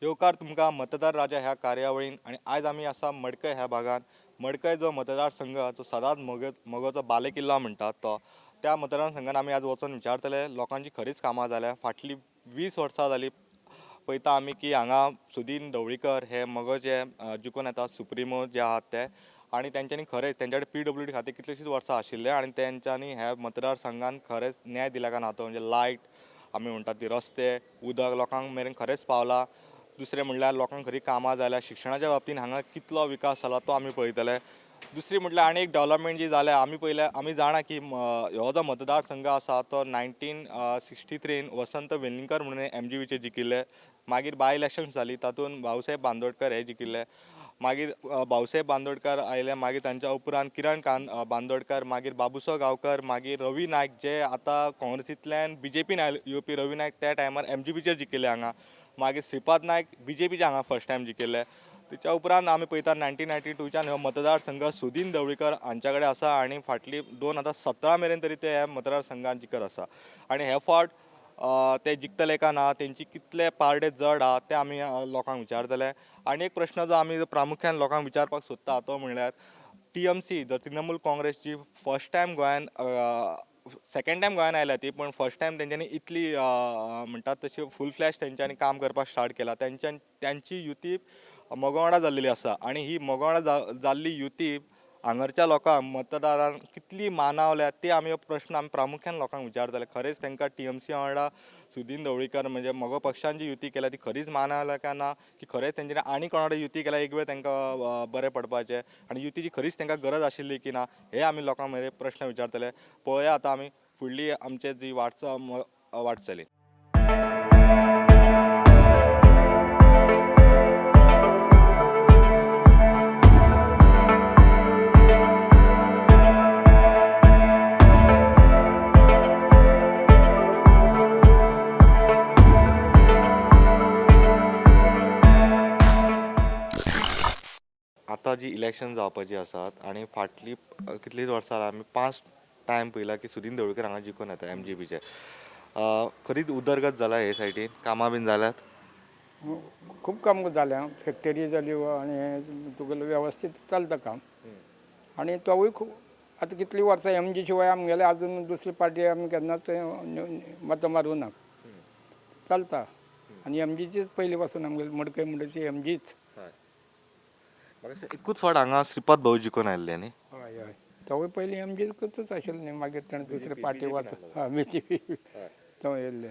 येवकार तुमकां मतदार राजा ह्या कार्यावळीन आनी आयज आमी आसा मडकय ह्या भागान. मडकय जो मतदारसंघ जो सदांच मगोचो बालेकिल्लो म्हणटात तो, त्या मतदारसंघान आमी आज वचोन विचारतले लोकांची खरीच कामां जाल्या. फाटलीं 20 वर्सां जाली पळयता आमी की हांगा सुदीन ढवळीकर हे मगोचे जिखून येता सुप्रिमो जे आहात ते, आनी तेंच्यांनी खरेंच तेंच्या कडेन PWD खातें कितलींशींच वर्सां आशिल्लें आनी तेंच्यांनी ह्या मतदारसंघान खरेंच न्याय दिला काय ना तो, म्हणजे लायट आमी म्हणटात ती, रस्ते, उदक लोकांक मेरेन खरेंच पावला. दुसरें म्हणल्यार लोकांक खरी कामां जाल्या. शिक्षणाच्या बाबतीन हांगा कितलो विकास जाला तो आमी पळयतले. दुसरी म्हटल्यार आनी एक डेवलपमेंट जी जाल्या आमी पळयल्या, आमी जाणा की हो जो मतदारसंघ आसा तो 1963 वसंत वेलिंगकर म्हणून MGBचे जिखिल्ले. मागीर बाय इलेक्शन्स जाली तातूंत भाऊसाहेब बांदोडकर हे जिखिल्ले. मागीर भाऊसाहेब बांदोडकर आयले, मागीर तांच्या उपरांत किरण बांदोडकर, मागीर बाबुसो गांवकर, मागीर रवी नायक जे आतां काँग्रेसींतल्यान BJPन येवपी रवी नायक त्या टायमार MGBचेर जिखिल्ले हांगा. मागीर श्रीपाद नायक BJPचे हांगा फर्स्ट टायम जिखिल्ले. तेच्या उपरांत आमी पळयता 1992च्यान हो मतदारसंघ सुदीन ढवळीकर हांच्या कडेन आसा आनी फाटली 2017 मेरेन तरी ते ह्या मतदारसंघान जिखत आसा. आनी हे फावट ते जिखतले काय ना, तेंची कितले पारडे जड आहा ते आमी लोकांक विचारतले. आनी एक प्रश्न जो आमी प्रामुख्यान लोकांक विचारपाक सोदता तो म्हणल्यार TMC, जो तृणमूल काँग्रेस जी फर्स्ट टायम गोंयान, सेकंड टायम गोंयान आयल्या ती, पूण फर्स्ट टायम तेंच्यांनी इतली म्हणटात तशी फूल फ्लॅश तेंच्यांनी काम करपाक स्टार्ट केला. त्यांची युती मगो वांगडा जाल्लेली आसा आनी ही मगो वांगडा जाल्ली युती हांगारच्या लोकांक मतदारांक कितली मानावल्या ते आमी हो प्रश्न आमी प्रामुख्यान लोकांक विचारतले. खरेंच तांकां TMC वांगडा सुदीन ढवळीकर म्हणजे मगो पक्षान जी युती केल्या ती खरीच मानावल्या काय ना, की खरेंच तेंच्यांनी आनी कोणा कडेन युती केल्या एक वेळ तांकां बरें पडपाचें आनी युतीची खरीच तांकां गरज आशिल्ली की ना, हे आमी लोकां मेरेन प्रश्न विचारतले. पळोवया आतां आमी फुडली आमचे जी वाटचाली. आतां जी इलेक्शन जावपाची आसात आनी फाटली कितलींच वर्सां आमी 5 टायम पळयला की सुदीन ढवळीकर हांगा जिखून येता MGBचे. खरीच उदरगत जाला हे सायडीन, कामां बीन जाल्यात? खूब काम जालें, फॅक्टरी जाल्यो आनी तुगेलें वेवस्थीत चलता काम. आनी तोवूय खूब आतां कितलीं वर्सां MG शिवाय आमगेले आजून दुसरी पार्टी आमी केन्नाच मतां मारूं ना, चलता. आनी MGचीच पयलीं पासून आमगेली मडकय म्हणटा ती MGच. म्हाका एकूच फावट हांगा श्रीपाद भाऊ जिखून आयिल्ले न्ही? हय हय, तोवूय पयलीं MGकूच आशिल्लें न्ही, मागीर ताणें दुसरे पार्टी वच BJP तो येयल्ले.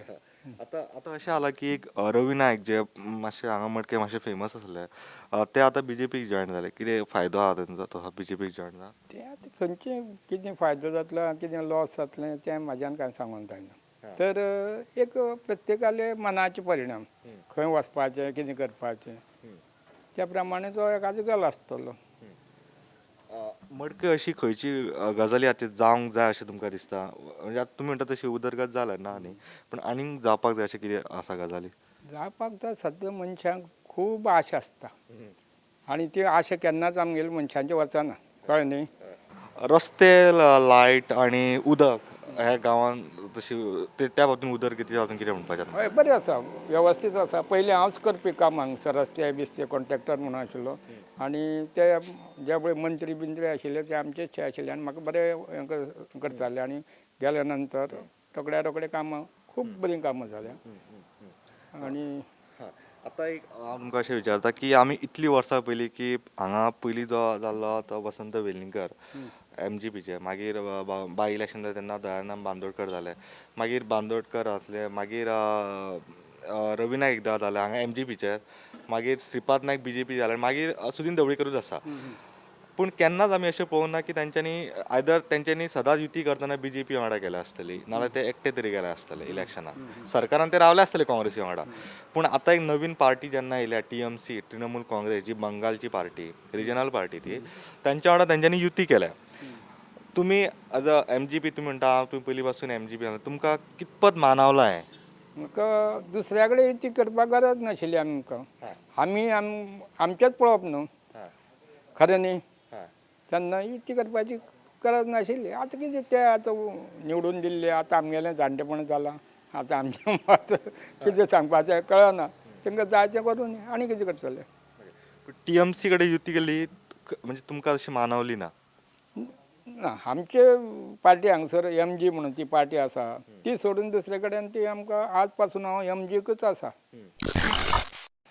आतां आतां अशें जालां की एक रवी नायक जे मातशे हांगा मडकय मातशे फेमस आसले ते आतां BJPक जॉयन जाले. कितें फायदो आहा तेंचो तसो BJPक जॉयन जाला? ते आतां खंयचे कितें फायदो जातलो कितें लॉस जातलें तें म्हाज्यान कांय सांगूंक जायना. तर एक प्रत्येकाले मनाचे परिणाम, खंय वचपाचें कितें करपाचें त्या प्रमाणे तो एकादो गेलो आसतलो. मडकय अशी खंयची गजाली आतां जावंक जाय अशें तुमकां दिसता? म्हणजे आतां तुमी म्हणटा तशी उदरगत जाल्या ना न्ही, पूण आनीक जावपाक जाय अशें कितें आसा गजाली? जावपाक जाय. सद्दां मनशांक खूब आशा आसता आनी ती आशा केन्नाच आमगेले मनशांची वचना, कळ्ळें न्ही? रस्ते, लायट आनी उदक ह्या गांवान तशी त्या बाबतीन उदरगतीच्या बाबतीन कितें म्हणपाचें? हय, बरें आसा, वेवस्थीत आसा. पयलीं हांवच करपी काम हांगसर रस्ते बिस्ते कॉन्ट्रॅक्टर म्हणून आशिल्लो आनी ते जे पळय मंत्री बिंत्री आशिल्ले ते आमचेच आशिल्ले आनी म्हाका बरें हें करताले. आनी गेल्या नंतर रोखड्या रोखडे कामां खूब बरीं कामां जाल्या. आनी आतां एक हांव तुमकां अशें विचारता की आमी इतलीं वर्सां पयलीं की हांगा पयलीं जो जाल्लो तो वसंत वेलिंगकर MGBचे, मागीर बाय इलेक्शन जालें तेन्ना दयानंद बांदोडकर जाले, मागीर बांदोडकर आसले, मागीर रवी नायक एकदां जाले हांगा MGBचेर, मागीर श्रीपाद नायक BJP जाले, मागीर सुदीन ढवळीकरूच आसा. पूण केन्नाच आमी अशें पळोवंक ना की तेंच्यांनी आयदर तेंच्यांनी सदांच युती करतना बीजेपी वांगडा गेल्या आसतली, नाजाल्यार ते एकटे तरी गेले आसतले इलेक्शनाक. सरकारान ते रावले आसतले काँग्रेसी वांगडा. पूण आतां एक नवीन पार्टी जेन्ना येयल्या, टीएमसी, तृणमूल काँग्रेस, जी बंगालची पार्टी, रिजनल पार्टी, ती तेंच्या वांगडा तेंच्यांनी युती केल्या. तुमी एज अ एमजीपी, तुमी म्हणटा तुमी पयलीं पासून एमजीपी, तुमकां कितपत मानावलां हें? म्हाका दुसऱ्या कडेन युती करपाक गरज नाशिल्ली आमकां. आमी आमचेंच पळोवप न्हू, खरें न्ही? तेन्ना युती करपाची गरज नाशिल्ली. आतां कितें ते आतां निवडून दिल्ले, आतां आमगेलें जाणटेपण जालां, आतां आमचें मत कितें सांगपाचें कळना. तांकां जाय तें करूं, आनी कितें करतले? टीएमसी कडेन युती केली म्हणजे तुमकां अशी मानवली ना? ना, आमचे पार्टी हांगसर एम जी म्हणून ती पार्टी आसा, ती सोडून दुसरे कडेन ती आमकां आज पासून हांव एम जीकूच आसा.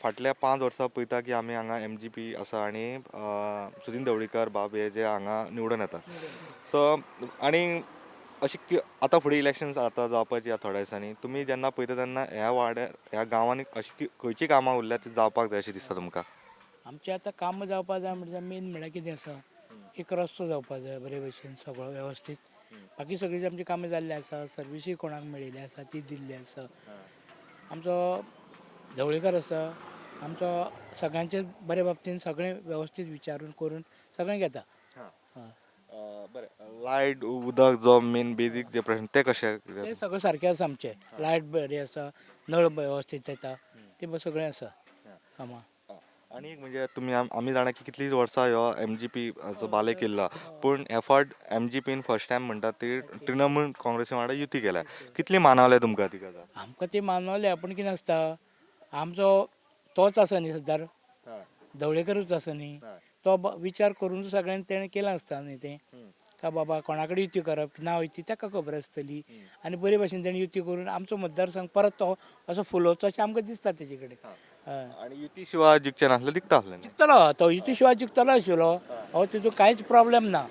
फाटल्या 5 वर्सां पळयता की आमी हांगा एमजीपी आसा आनी सुदिन ढवळीकर बाब हे जे हांगा निवडून येता. सो आनी अशी आतां फुडें इलेक्शन्स आतां जावपाची आहा थोड्या दिसांनी, तुमी जेन्ना पळयता तेन्ना ह्या वाड्यार ह्या गांवांनी अशी खंयची कामां उरल्या ती जावपाक जाय अशें दिसता तुमकां? आमचें आतां कामां जावपा जाय म्हणजे मेन म्हणल्यार कितें आसा, एक रस्तो जावपा जाय बरे भशेन सगळो वेवस्थीत. बाकी सगळीं आमची कामां जाल्लीं आसा, सर्विसूय कोणाक मेळिल्ली आसा ती दिल्ली आसा. आमचो ढवळीकर आसा, आमचो सगळ्यांचे बरे बाबतीन सगळें वेवस्थीत विचारून करून सगळें घेता. बरें, लायट उदक जो मेन बेजीक जे प्रश्न ते कशे? ते सगळें सारकें आसा आमचें. लायट बरी आसा, नळ वेवस्थीत येता, ते सगळें आसा कामां. आनी एक म्हणजे तुमी आमी जाणा की कितलीं वर्सां ह्यो एमजीपी जो बालेकिल्लो, पूण एफर्ट एमजीपीन फर्स्ट टायम म्हणटा ती तृणमूल काँग्रेसी वांगडा युती केल्या, कितली मानवल्या तुमकां ती गजाल? आमकां ती मानवल्या, पूण कितें आसता, आमचो तोच आसा न्ही सद्दार, ढवळीकरूच आसा न्ही, तो विचार करून सगळ्यांनी तेणें केलां आसता न्ही तें. का बाबा कोणा कडेन युती करप ना युती ताका खबर आसतली, आनी बरे भाशेन तेणें युती करून आमचो मतदारसंघ परत तो असो फुलोवचो अशें आमकां दिसता तेजे कडेन. हय. आनी युती शिवाय जिखचें नासलें, जिखता आसलें? जिखतलो तो, युती शिवाय जिखतलो आशिल्लो, हो तितून कांयच प्रॉब्लेम ना.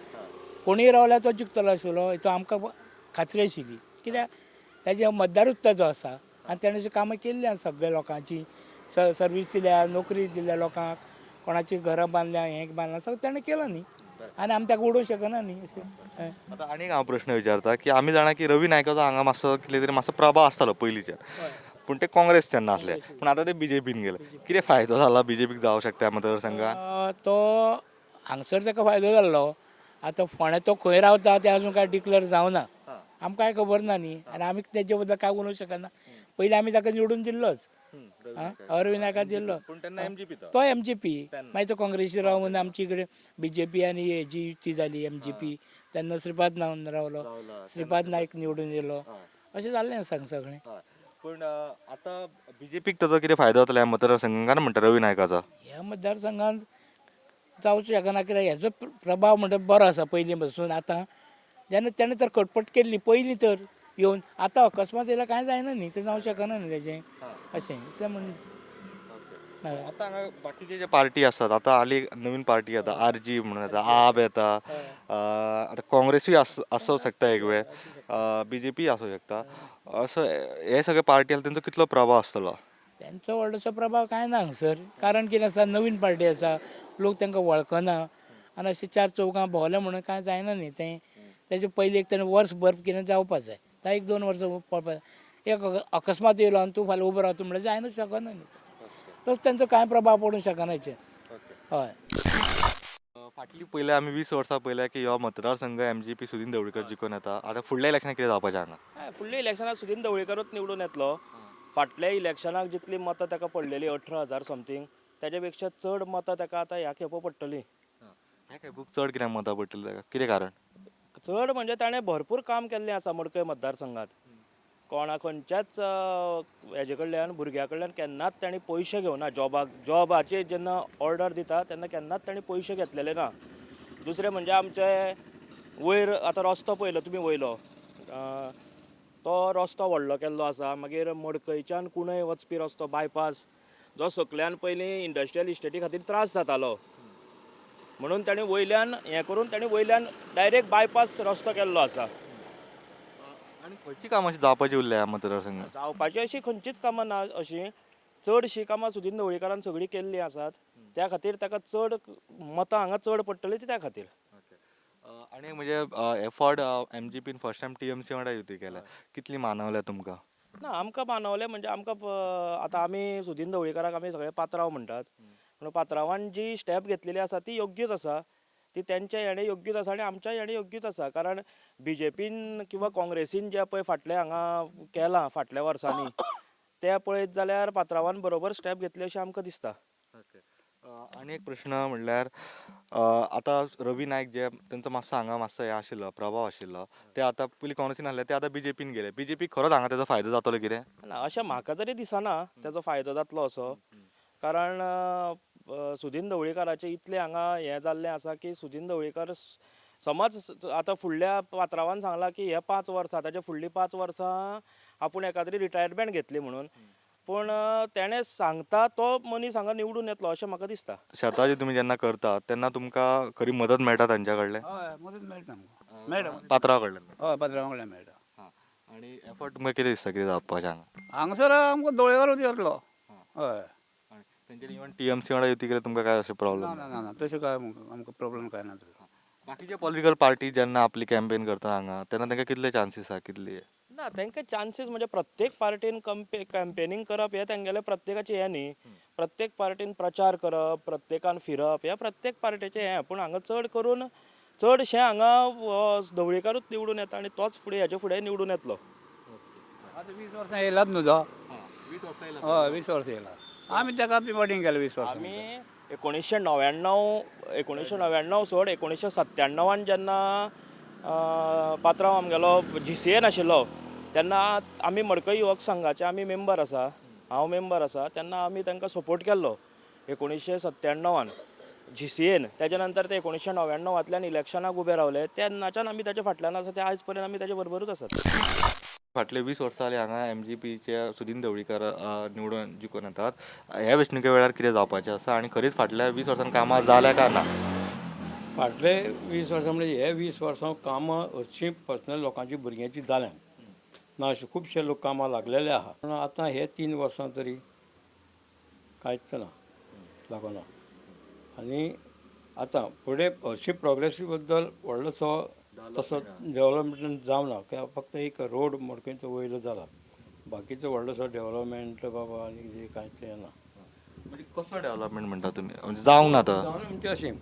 कोणूय रावल्यार तो जिखतलो आशिल्लो हितून आमकां खात्री आशिल्ली, कित्याक तेजे मतदारूच ताजो आसा आनी तेणें अशीं कामां केल्लीं आसा सगळ्या लोकांची, सर्वीस दिल्या, नोकरी दिल्या लोकांक, कोणाची घरां बांदल्या, हें बांदलां, सगळें तेणें केलां न्ही, आनी आमी ताका उडोवंक शकना न्ही अशें. हय. आतां आनी एक हांव प्रश्न विचारता की आमी जाणा की रवी नायकाचो हांगा मातसो कितें तरी मातसो प्रभाव आसतालो पयलींच्यान, पूण ते काँग्रेस तेन्ना आसले, पूण आतां ते बीजेपीन गेले, कितें फायदो जाला बीजेपीक जावंक शकता ह्या मतदारसंघात? तो हांगसर ताका फायदो जाल्लो. आतां फोंड्या तो खंय रावता तें अजून कांय डिक्लेर जावना, आमकां कांय खबर ना न्ही, आनी आमी तेजे बद्दल कांय उलोवंक शकना. पयलीं आमी ताका निवडून दिल्लोच, अरविंद नायका दिल्लो. पूण तेन्ना एमजीपी तो एमजीपी, मागीर तो काँग्रेसी रावन आमची इकडे बीजेपी आनी हेजी युती जाली एमजीपी, तेन्ना श्रीपाद नावन रावलो, श्रीपाद नायक निवडून येयलो, अशें जाल्लें सांग सगळें. पूण आतां बीजेपीक ताचो कितें फायदो जातलो ह्या मतदारसंघान म्हणटा रवी नायकाचो? ह्या मतदारसंघात जावचो शकना, कित्याक हेजो प्रभाव म्हणटा बरो आसा पयलीं पासून. आतां जेन्ना तेणें तर कटपट केल्ली पयलीं तर येवन, आतां अकस्मात येयल्यार कांय जायना न्ही, तें जावंक शकना न्ही तेजें अशें इतलें म्हण. हय. आतां हांगा बाकीचे जे पार्टी आसात, आतां हाली नवीन पार्टी येता, आर जी म्हणून येता, आब येता, आतां काँग्रेसूय आसूंक शकता एक वेळ, बीजेपी आसूंक शकता, असो हे सगळे पार्टी आसा तेंचो कितलो प्रभाव आसतलो? तेंचो व्हडलोसो प्रभाव कांय ना हांगसर, कारण कितें आसा, नवीन पार्टी आसा, लोक तांकां वळखना, आनी अशें चार चौगां भोंवले म्हणून कांय जायना न्ही तें. तेजे पयलीं एक तेणें वर्सभर कितें जावपा जाय, ता एक दोन वर्सां पळोवपा जाय. एक अकस्मात येयलो आनी तूं फाल्यां उबो रावता म्हणल्यार जायना शकना न्ही, तसो तेंचो कांय प्रभाव पडूंक शकना हेचेर. हय. फाटली पयल्या आमी 20 वर्सां पयल्या की हो मतदारसंघ एमजीपी सुदिन ढवळीकर जिखून येता, आतां फुडल्या इलेक्शनाक कितें जावपाचें हांगा? हय, फुडल्या इलेक्शनाक सुदीन ढवळीकरूच निवडून येतलो. फाटल्या इलेक्शनाक जितली मतां ताका पडलेली 18,000 समथींग, तेज्या पेक्षा चड मतां ताका आतां ह्या खेपो पडटलीं. ह्या खेपूक चड कित्याक मतां पडटलीं ताका, कितें कारण? चड म्हणजे ताणें भरपूर काम केल्लें आसा मडकय मतदारसंघात. कोणा खंयच्याच हेजे कडल्यान, भुरग्या कडल्यान केन्नाच ताणें पयशे घेवना. जॉबाचे जेन्ना ऑर्डर दिता तेन्ना केन्नाच ताणें पयशे घेतलेले ना. दुसरें म्हणजे आमचे वयर आतां रस्तो पळयलो तुमी वयलो, तो रस्तो व्हडलो केल्लो आसा. मागीर मडकयच्यान कुणय वचपी रस्तो बायपास जो सकल्यान पयलीं इंडस्ट्रियल इस्टेटी खातीर त्रास जातालो, म्हणून ताणें वयल्यान हें करून ताणें वयल्यान डायरेक्ट बायपास रस्तो केल्लो आसा. आनी खंयची कामां अशीं जावपाची उरल्या ह्या मतदारसंघात? जावपाची अशी खंयचीच कामां ना, अशीं चडशीं कामां सुदीन ढवळीकारान सगळीं केल्लीं आसात. त्या खातीर ताका चड मतां हांगा चड पडटलीं ती त्या खातीर. आनी म्हणजे एफर्ट एमजीपीन फर्स्ट टायम टीएमसी वांगडा युती केल्या, कितली मानवल्या तुमकां? ना, आमकां मानवलें म्हणजे आमकां आतां आमी सुदीन ढवळीकाराक आमी सगळे पात्रांव म्हणटात, पूण पात्रांवान जी स्टेप घेतलेली आसा ती योग्यूच आसा. ती तेंच्या हेणें योग्यूच आसा आनी आमच्या हेणें योग्यूच आसा. कारण बीजेपीन किंवा काँग्रेसीन जें पळय फाटलें हांगा केलां फाटल्या वर्सांनी तें पळयत जाल्यार पात्रांवान बरोबर स्टेप घेतली अशें आमकां दिसता. आनी एक प्रश्न म्हणल्यार आतां रवी नायक जे तेंचो मातसो हांगा मातसो हें आशिल्लो प्रभाव आशिल्लो, ते आतां पयलीं काँग्रेसीन आसले, ते आतां बीजेपीन गेले. बीजेपीक खरोच हांगा तेजो फायदो जातलो कितें? ना, अशें म्हाका तरी दिसना तेजो फायदो जातलो असो. कारण सुदीन ढवळीकाराचें इतलें हांगा हें जाल्लें आसा की सुदीन ढवळीकार समज आतां फुडल्या पात्रांवान सांगलां की हे 5 वर्सां, ताच्या फुडलीं 5 वर्सां आपूण एकाद्री रिटायरमेंट घेतली म्हणून, पूण तेणें सांगता तो मनीस हांगा निवडून येतलो अशें म्हाका दिसता. शेतां तुमी जेन्ना करता तेन्ना तुमकां खरी मदत मेळटा तांच्या कडल्यान? हय, मदत मेळटा आमकां, मेळटा. पात्रांवा कडल्यान? हय, पात्रांवा कडल्यान मेळटा. आनी एफर्ट तुमकां कितें दिसता कितें जावपाचें हांगा? हांगासर आमकां दोळेकारूच येतलो. हय. आनी तेंच्यानी इवन टीएमसी वांगडा युती केल्यार तुमकां काय अशें ना. प्रॉब्लम? ना ना ना, तशें काय आमकां प्रॉब्लम काय ना तसो. बाकीचे पॉलिटिकल पार्टी जेन्ना आपली कॅम्पेन करता हांगा तेन्ना तांकां कितले चान्सीस आसा, कितली? ना, तांकां चान्सीस म्हणजे प्रत्येक पार्टीन कॅम्पेनींग करप हें तेंगेलें प्रत्येकाचें हें न्ही. प्रत्येक पार्टीन प्रचार करप, प्रत्येकान फिरप हें प्रत्येक पार्टेचें हें. पूण हांगा चड करून चडशें हांगा ढवळीकारूच निवडून येता आनी तोच फुडें हेच्या फुडें निवडून येतलो. आतां 20 वर्सां येयलात न्हू तो. हय, 20 वर्सां येयला. आमी ताका बी गेले 20 वर्सां. आमी 1999, 1999 सोड, 1997 जेन्ना पात्रांव आमगेलो जीसीएन आशिल्लो तेन्ना आमी मडकय युवक संघाचे आमी मेंबर आसा, हांव मेंबर आसा, तेन्ना आमी तांकां सपोर्ट केल्लो 1997 जीसीएन. तेज्या नंतर ते 1999तल्यान इलेक्शनाक उबे रावले तेन्नाच्यान आमी ताच्या फाटल्यान आसा, ते आयज पर्यंत आमी ताच्या बरोबरूच आसात. फाटले 20 वर्सां जाली हांगा एमजीपीचे सुदीन ढवळीकर निवडून जिखून येतात. ह्या वेंचणुके वेळार कितें जावपाचें आसा आनी खरीच फाटल्या 20 वर्सांनी कामां जाल्या काय ना? फाटले 20 वर्सां म्हणजे हे 20 वर्सां कामां हरशीं पर्सनल लोकांची भुरग्यांची जाल्यात ना, अशे खुबशे लोक कामां लागलेले आहा. पूण आतां हे 3 वर्सां तरी कांयच ना, लागना. आनी आतां फुडें हरशीं प्रोग्रेसी बद्दल व्हडलोसो तसो डेवलपमेंट जावना. कित्याक फक्त एक रोड मडकयचो वयलो जाला, बाकीचो व्हडलोसो डेवलपमेंट बाबा आनी कितें कांयच हें ना. म्हणजे कसलो डेवलपमेंट म्हणटा तुमी, म्हणजे जावंक ना तो? जावना म्हणजे अशें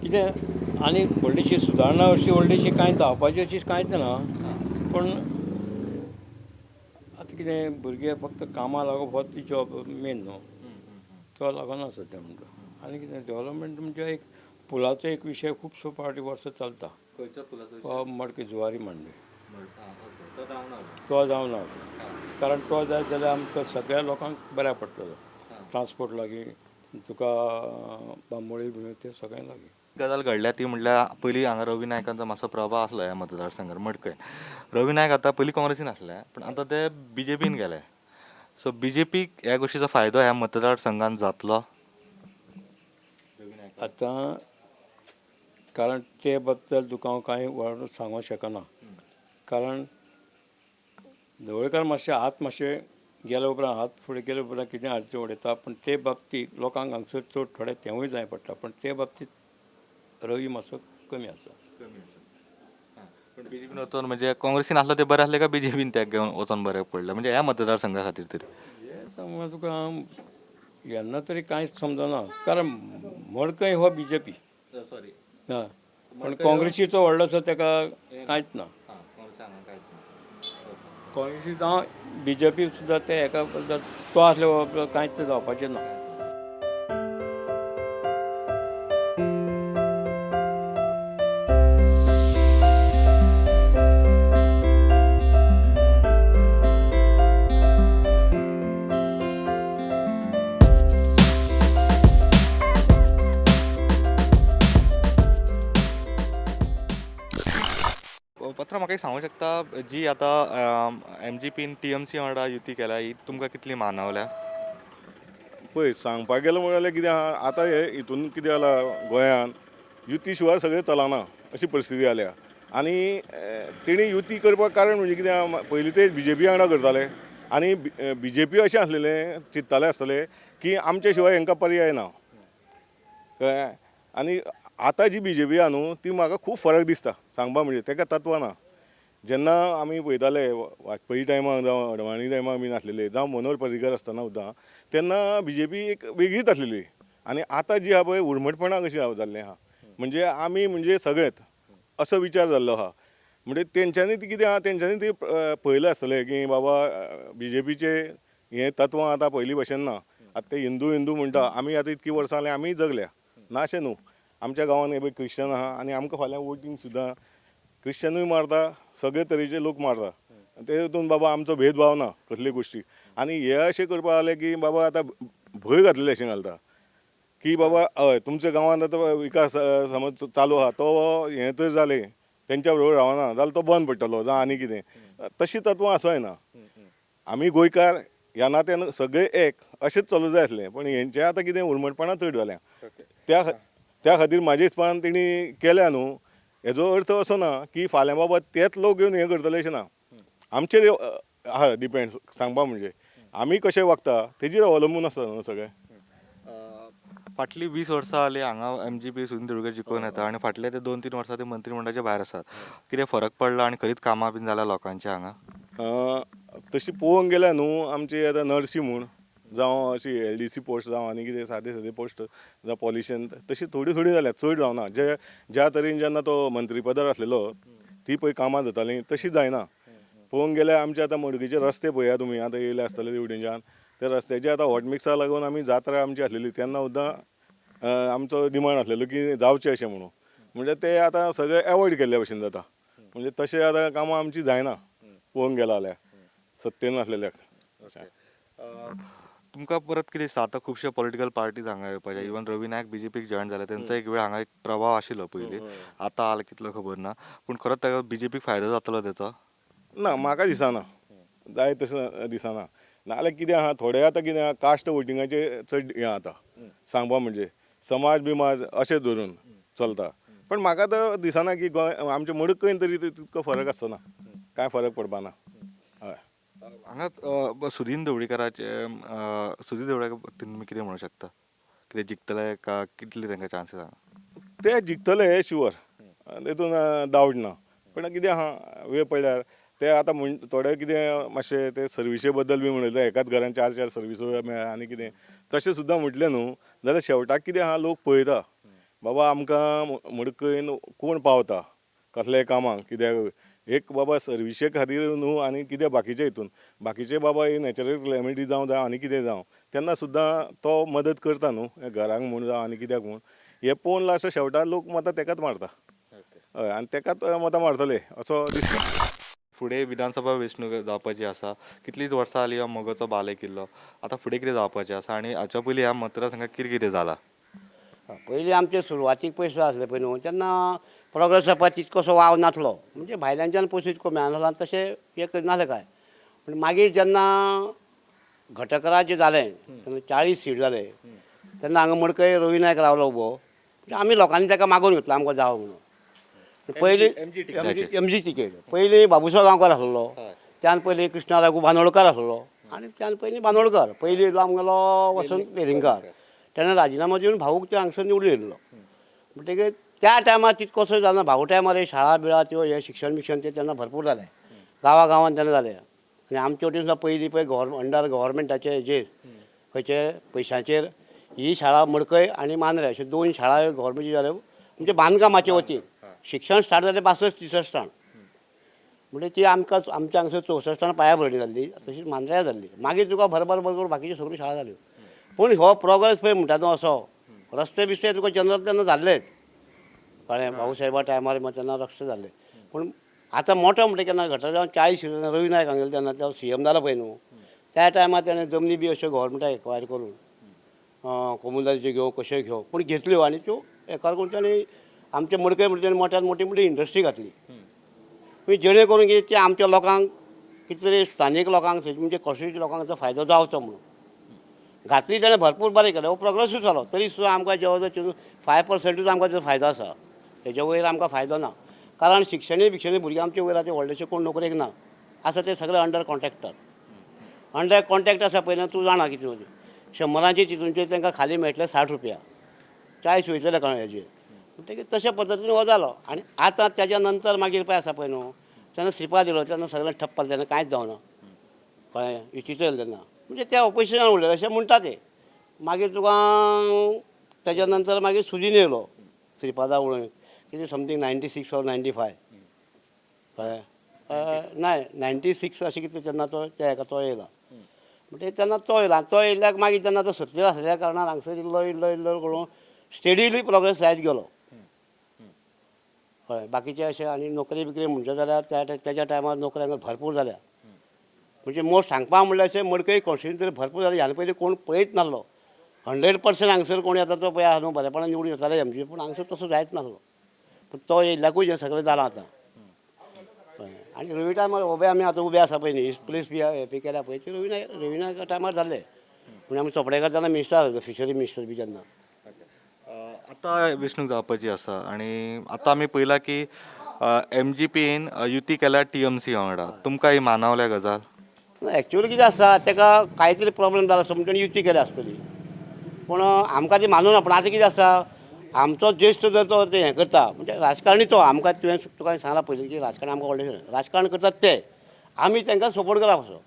कितें आनी व्हडलीशी सुदारणा अशी व्हडलीशी कांय जावपाची अशी कांयच ना. पूण आतां कितें भुरगे फक्त कामां लागप हो ती जॉब मेन न्हू, तो लागना सद्या म्हणटा. आनी कितें डेवलपमेंट म्हणजे एक पुलाचो एक विशय खुबसो फावटी वर्सां चलता. खंयचो पुलाचो? हो मडकी जुवारी मांडवी, तो जावना, कारण तो जायत जाल्यार आमकां सगळ्या लोकांक बऱ्याक पडटलो. ट्रांसपोर्ट लागीं तुका, बांबोळी बिंबोळी ते सगळें लागीं. गजाल घडल्या ती म्हणल्यार पयलीं हांगा रवी नायकांचो मातसो प्रभाव आसलो ह्या मतदारसंघार मडकय. रवी नायक आतां पयलीं काँग्रेसीन आसले पूण आतां ते बीजेपीन गेले. सो बीजेपीक ह्या गोश्टीचो फायदो ह्या मतदारसंघान जातलो? आतां कारण ते बद्दल तुका हांव कांय व्हड सांगूंक शकना, कारण ढवळीकार मातशे हात मातशे गेले उपरांत, हात फुडें गेले उपरांत कितें हाडचें उडयता. पूण ते बाबतींत लोकांक हांगसर चड थोडे तेंवूय जाय पडटा. पूण ते बाबतींत रवी मातसो कमी आसा. पूण बीजेपीन वचोन म्हणजे काँग्रेसीन आसलो ते बरें आसलें काय बीजेपीन ते घेवन वचोन बरें पडलें म्हणजे ह्या मतदारसंघा खातीर तरी? हें समज तुका येन्ना तरी कांयच समजना, कारण मडकय हो बीजेपी. सॉरी. हां, पूण काँग्रेसीचो व्हडलोसो ताका कांयच ना. काँग्रेसी जावं बीजेपी सुद्दां ते हेका बद्दल तो आसले बरोबर कांयच जावपाचें ना. पत्र म्हाका एक सांगूंक शकता जी आतां एमजीपीन टीएमसी वांगडा युती केल्या ही तुमकां कितली मानवल्या? पळय, सांगपाक गेलें म्हणल्यार कितें आहा आतां हे हितून कितें जालां, गोंयान युती शिवाय सगळें चलना अशी परिस्थिती जाल्या. आनी तेणी युती करपाक कारण म्हणजे कितें आहा, पयलीं ते बीजेपी वांगडा करताले आनी बीजेपी अशें आसलेलें चिंत्ताले आसतले. की आमच्या शिवाय हेंकां पर्याय ना. कळ्ळें? आनी आतां जी बीजेपी आहा न्हू ती म्हाका खूब फरक दिसता. सांगपा म्हणजे तेका तत्वां ना. जेन्ना आमी पळयताले वाजपेयी टायमार जावं अडवाणी टायमार बीन आसलेले, जावं मनोहर पर्रीकर आसतना सुद्दां, तेन्ना बीजेपी एक वेगळीच आसलेली. आनी आतां जी आहा पळय उर्मटपणां कशी जाल्लें आहा, म्हणजे आमी म्हणजे सगळेच असो विचार जाल्लो आहा. म्हणजे तेंच्यांनी ती कितें आहा, तेंच्यांनी ती पळयलें आसतलें की बाबा बीजेपीचे हें तत्वां आतां पयलीं भशेन ना. आतां ते हिंदू हिंदू म्हणटा, आमी आतां इतकीं वर्सां जालीं आमीय जगल्या ना अशें न्हू. आमच्या गांवांत हे पळय क्रिश्चन आहा आनी आमकां फाल्यां वोटींग सुद्दां क्रिश्चनूय मारता, सगळे तरेचे लोक मारता. ते हितून बाबा आमचो भेदभाव ना कसले गोश्टी. आनी हे अशें करपा लागले की बाबा आतां भंय घातलेले अशें घालता की बाबा हय तुमच्या गांवांत आतां विकास समज चालू आहा तो हें तर जालें तेंच्या बरोबर रावना जाल्यार तो बंद पडटलो जावं आनी कितें. तशीं तत्वां आसूं जायना. आमी गोंयकार ह्या नात्यान सगळे एक अशेंच चलूं जाय आसलें, पूण हेंचें आतां कितें उर्मटपणां चड जाल्या. त्या त्या खातीर म्हाज्या हिसपान तेणी केल्या न्हू, हेजो अर्थ असो ना की फाल्यां बाबा तेच लोक येवन हें करतले अशें ना. आमचेर आहा डिपेंड. सांगपा म्हणजे आमी कशें वागता तेजेर अवलंबून आसता न्हू सगळें. फाटलीं 20 वर्सां जालीं हांगा एमजीपी सुनील तेंडुलकर जिखून येता आनी फाटले ते 2-3 वर्सां ते मंत्रीमंडळाच्या भायर आसात. कितें फरक पडला आनी खरीच कामां बीन जाल्या लोकांची हांगा? तशी पळोवंक गेल्यार न्हू आमची आतां नर्सी म्हूण जावं अशी एलडीसी पोस्ट जावं आनी कितें सादे सादे पोस्ट जावं पॉलिशन तशी थोडी थोडी जाल्या, चड जावना. जे ज्या तरेन जेन्ना तो मंत्रीपदार आसलेलो ती पळय कामां जातालीं तशी जायना. पळोवंक गेल्यार आमचे आतां मडगांवचे रस्ते पळया तुमी, आतां येयले आसतले तेवटेनच्यान, त्या रस्त्याचे आतां हॉट मिक्सा लागून आमी जात्रा आमची आसलेली तेन्ना सुद्दां आमचो डिमांड आसलेलो की जावचें अशें म्हणून, म्हणजे ते आतां सगळें एवॉयड केल्ल्या भशेन जाता. म्हणजे तशें आतां कामां आमचीं जायना पळोवंक गेला जाल्यार सत्तेन आसलेल्याक. तुमकां परत कितें दिसता आतां खुबशे पॉलिटिकल पार्टीज हांगा येवपाचे, इवन रवी नायक बीजेपीक जॉयन जाले, तेंचो एक वेळ हांगा एक प्रभाव आशिल्लो पयलीं, आतां आला कितलो खबर ना, पूण खरोच ताका बीजेपीक फायदो जातलो तेचो? ना, म्हाका दिसना जाय तशें दिसना. नाजाल्यार कितें आहा थोडे आतां कितें आहा कास्ट वोटिंगाचे चड हें आतां सांगपा म्हणजे समाज बिमाज अशें धरून चलता, पण म्हाका तर दिसना की गोंय आमच्या मडकयन तरी तितको फरक आसचो ना, कांय फरक पडपा ना. हय. हांगा सुदीन ढवळीकराचे, सुदीन ढवळीकर तुमी कितें म्हणूंक शकता, कितें जिखतले का कितले तांकां चान्सीस आहा? ते जिखतले हे शुवर, तितून डावट ना. पण कितें आहा वेळ पडल्यार ते आतां म्हण थोडे कितें मातशे ते सर्विसे बद्दल बी म्हणले, एकाच घरान 4-4 सर्विसो मेळ्ळ्या आनी कितें तशें सुद्दां म्हटलें न्हू जाल्यार शेवटाक कितें आहा लोक पळयता बाबा आमकां मडकयन कोण पावता कसल्याय कामाक, कित्याक एक बाबा सर्विसे खातीर न्हू आनी कितें बाकीचे हितून बाकीचे बाबा हे नॅचरल क्लॅमिटी जावं जावं आनी कितें जावं तेन्ना सुद्दां तो मदत करता न्हू घरांक म्हूण जावं आनी कित्याक म्हूण. हें पळोवन लास्ट शेवटाक लोक मतां तेकाच मारता. हय, आनी तेकाच मतां मारतले असो दिसता. फुडें विधानसभा वेंचणूक जावपाची आसा, कितलींच वर्सां जालीं हो मगोचो बालेकिल्लो, आतां फुडें कितें जावपाचें आसा आनी हाच्या पयलीं ह्या मतदारसंघात कितें कितें जालां? पयलीं आमचे सुरवातीक पयसो आसले पळय न्हू तेन्ना प्रोग्रेस जावपा तितकोसो वाव नासलो, म्हणजे भायल्यांच्यान पयसो इतको मेळनासलो आनी तशें हें करनासलें कांय. पूण मागीर जेन्ना घटक राज्य जालें तेन्ना 40 सीट जाले तेन्ना हांगा मडकय रवी नायक रावलो उबो, म्हणजे आमी लोकांनी ताका मागून घेतलो आमकां जावो म्हणून. पयलीं एमजी तिकेट पयलीं बाबुसो गांवकार आसलो, त्यान पयलीं कृष्णा राघू बांदोडकार आसलो आनी त्यान पयलीं बांदोडकर, पयलीं येयलो आमगेलो वसंत वेलिंगकार, तेणें राजिनामो दिवन भाऊक ते हांगसर निवडून येयल्लो. म्हणटकीर त्या टायमार तितकोसो जायना, भाऊ टायमार हे शाळा बिळा त्यो हे शिक्षण बिक्षण ते तेन्ना भरपूर जालें, गांवा गांवान तेन्ना जालें. आनी आमचे वटेन सुद्दां पयलीं पळय अंडर गव्हर्मेंटाचे हेजेर खंयचे पयशांचेर ही शाळा मडकय आनी मांद्रे अश्यो 2 शाळा गव्हर्मेंटच्यो जाल्यो, म्हणजे बांदकामाचे वतीन शिक्षण स्टार्ट जालें 62-63, म्हणजे ती आमकां आमच्या हांगसर 64 पांयाभरणी जाल्ली, तशीच मांद्र्या जाल्ली. मागीर तुका भरभर भरभर बाकीच्यो सगळ्यो शाळा जाल्यो. पूण हो प्रोग्रेस पळय म्हणटा तो असो रस्ते बिस्ते तुका जनरल तेन्ना जाल्लेच, कळ्ळें, भाऊसाहेबा टायमार तेन्ना रस्ते जाल्ले. पूण आतां मोटो म्हणटा केन्ना घटना जावन 40 रवी नायक हांगेलो तेन्ना तो सीएम जालो पळय न्हू, त्या टायमार तेणें जमनी बी अश्यो गव्हर्मेंटाक एक्वायर करून कोमुनिदादीच्यो घेवं कश्यो घेवं पूण घेतल्यो आनी त्यो एक्वायर करून ताणें आमच्या मडकय म्हणटा ताणें मोट्यान मोटी मोटी इंडस्ट्री घातली, म्हणजे जेणे करून की ते आमच्या लोकांक कितें तरी स्थानीक लोकांक म्हणजे कॉन्स्टिट्युएन्सी लोकांक ताचो फायदो जावचो म्हणून घातली. ताणें भरपूर बरें केलें, हो प्रोग्रेसूय जालो, तरी सुद्दां आमकां जवळ जवळ 5% आमकां ताचो फायदो आसा, तेजे वयर आमकां फायदो ना. कारण शिक्षणीक बिक्षणीक भुरगीं आमचे वयर आतां व्हडलेशे कोण नोकरेक ना, आसा ते सगळे अंडर कॉन्ट्रॅक्टर, अंडर कॉन्ट्रॅक्ट आसा पळय न्हू, तूं जाणा कितें. शंबरांचे तितूनचे तांकां खाली मेळटले 60 रुपया, 40 वयतले कोणा हेजेर. म्हणटकीर तशा पद्दतीन हो जालो. आनी आतां तेज्या नंतर मागीर पळय आसा पळय न्हू, तेन्ना श्रीपाद येयलो तेन्ना सगळें ठप्प जालें, तेन्ना कांयच जावना, कळ्ळें, युतीचो येयलो तेन्ना, म्हणजे ते ऑपोजिशनान उरले अशें म्हणटा ते. मागीर तुका तेज्या नंतर मागीर सुदीन येयलो श्रीपादा उडोवन कितें समथींग 96 ऑर 95, कळ्ळें, ना 96 अशें कितें तेन्ना तो त्या हेका तो येयला. म्हणटकीर तेन्ना तो येयला, तो येयल्याक मागीर तेन्ना तो सत्तेर आसल्या कारणान हांगसर इल्लो इल्लो इल्लो करून स्टेडीली प्रोग्रेस जायत गेलो, कळ्ळें. बाकीचे अशें आनी नोकरी बिकरी म्हणचे जाल्यार त्या तेज्या टायमार नोकऱ्यांक भरपूर जाल्या, म्हणजे मोस्ट सांगपा म्हणल्यार अशें मडकय कॉन्स्टिट्युएन्सी भरपूर जालें. ह्यान पयलीं कोण पळयत नासलो 100% हांगसर कोण येता तो पळय आहा न्हू बरेपणान निवडून येताले एमजी, पूण हांगसर तसो जायत नासलो, पूण तो येयल्ल्याकूय हें सगळें जालां आतां, कळ्ळें. आनी रवी टायमार उबे आमी आतां उबे आसा पळय न्ही, प्लेस बी हें केल्या पळय ती रवी नायक, रवी नायक टायमार जाल्ले. पूण आमी चोपडेकार तेन्ना मिनिस्टर आसलो, फिशरी मिनिस्टर बी तेन्ना. आतां वेंचणूक जावपाची आसा आनी आतां आमी पळयलां की एमजीपीन युती केल्या टीएमसी वांगडा, तुमकां ही मानवल्या गजाल? एक्चुअली कितें आसता ताका कांय तरी प्रॉब्लम जाला आसता म्हणून ताणें युती केल्या आसतली, पूण आमकां ती मानूना. पूण आतां कितें आसता, आमचो ज्येश्ठ जर तो हें करता म्हणजे राजकारणी तो आमकां, तुवें तुका सांगलां पयलीं की राजकारण आमकां व्हडलें राजकारण करतात ते, आमी तांकां सपोर्ट करप असो.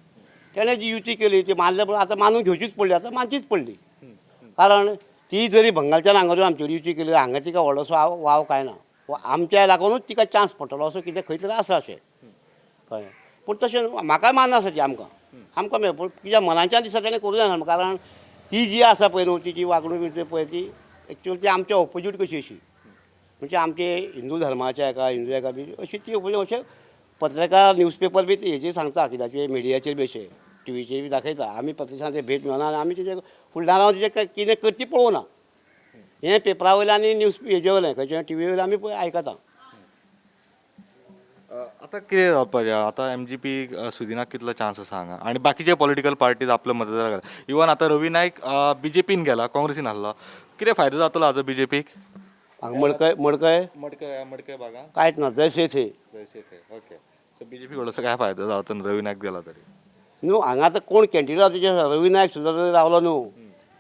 तेणें जी युती केली ती मानले, पूण आतां मानून घेवचीच पडली, आतां मानचीच पडली, कारण ती जरी बंगालच्यान हांगा आमची युती केली हांगा तिका व्हडलोसो वाव कांय ना, आमच्या लागूनच तिका चान्स पडटलो असो कितें खंय तरी आसा अशें, कळ्ळें. पूण तशें म्हाका मानना आसा ती आमकां, आमकां मेळ, पूण तिच्या मनाच्यान दिसता तेणें करूं जायना, कारण ती जी आसा पळय न्हू तिची वागणूक बी पळय ती एक्चुअली ती आमच्या ऑपोजीट कशी अशी, म्हणजे आमचे हिंदू धर्माच्या एका हिंदू एका बी अशी ती ऑपोजीट अशें पत्रकार न्यूजपेपर बी हेजेर सांगता, कित्याचेर मिडियाचेर बी अशें टिवीचेर बी दाखयता. आमी प्रत्यक्षान ते भेट मेळना आनी आमी तेजे फुडल्यान हांव तेजें कितें करती पळोवना, हें पेपरा वयलें आनी न्यूज हेजे वयलें खंयचें टिवी वयलें आमी पळय आयकता. आतां कितें जावपाचें आतां एमजीपी सुदिनाक कितलो चान्स आसा हांगा आनी बाकीचे पॉलिटिकल पार्टीज आपले मतदार घाला, इवन आतां रवी नायक बीजेपीन गेला, काँग्रेसीन आसलो, कितें फायदो जातलो हाजो बीजेपीक? हांगा मडकय, मडकय मडकय, मडकय भागान कांयच ना, जैसे थे. ओके, सो बीजेपी व्हडलोसो काय फायदो जावचो ना रवी नायक गेला तरी? न्हू हांगा आतां कोण कॅन्डिडेट आसा तेजे रवी नायक सुद्दां जर रावलो न्हू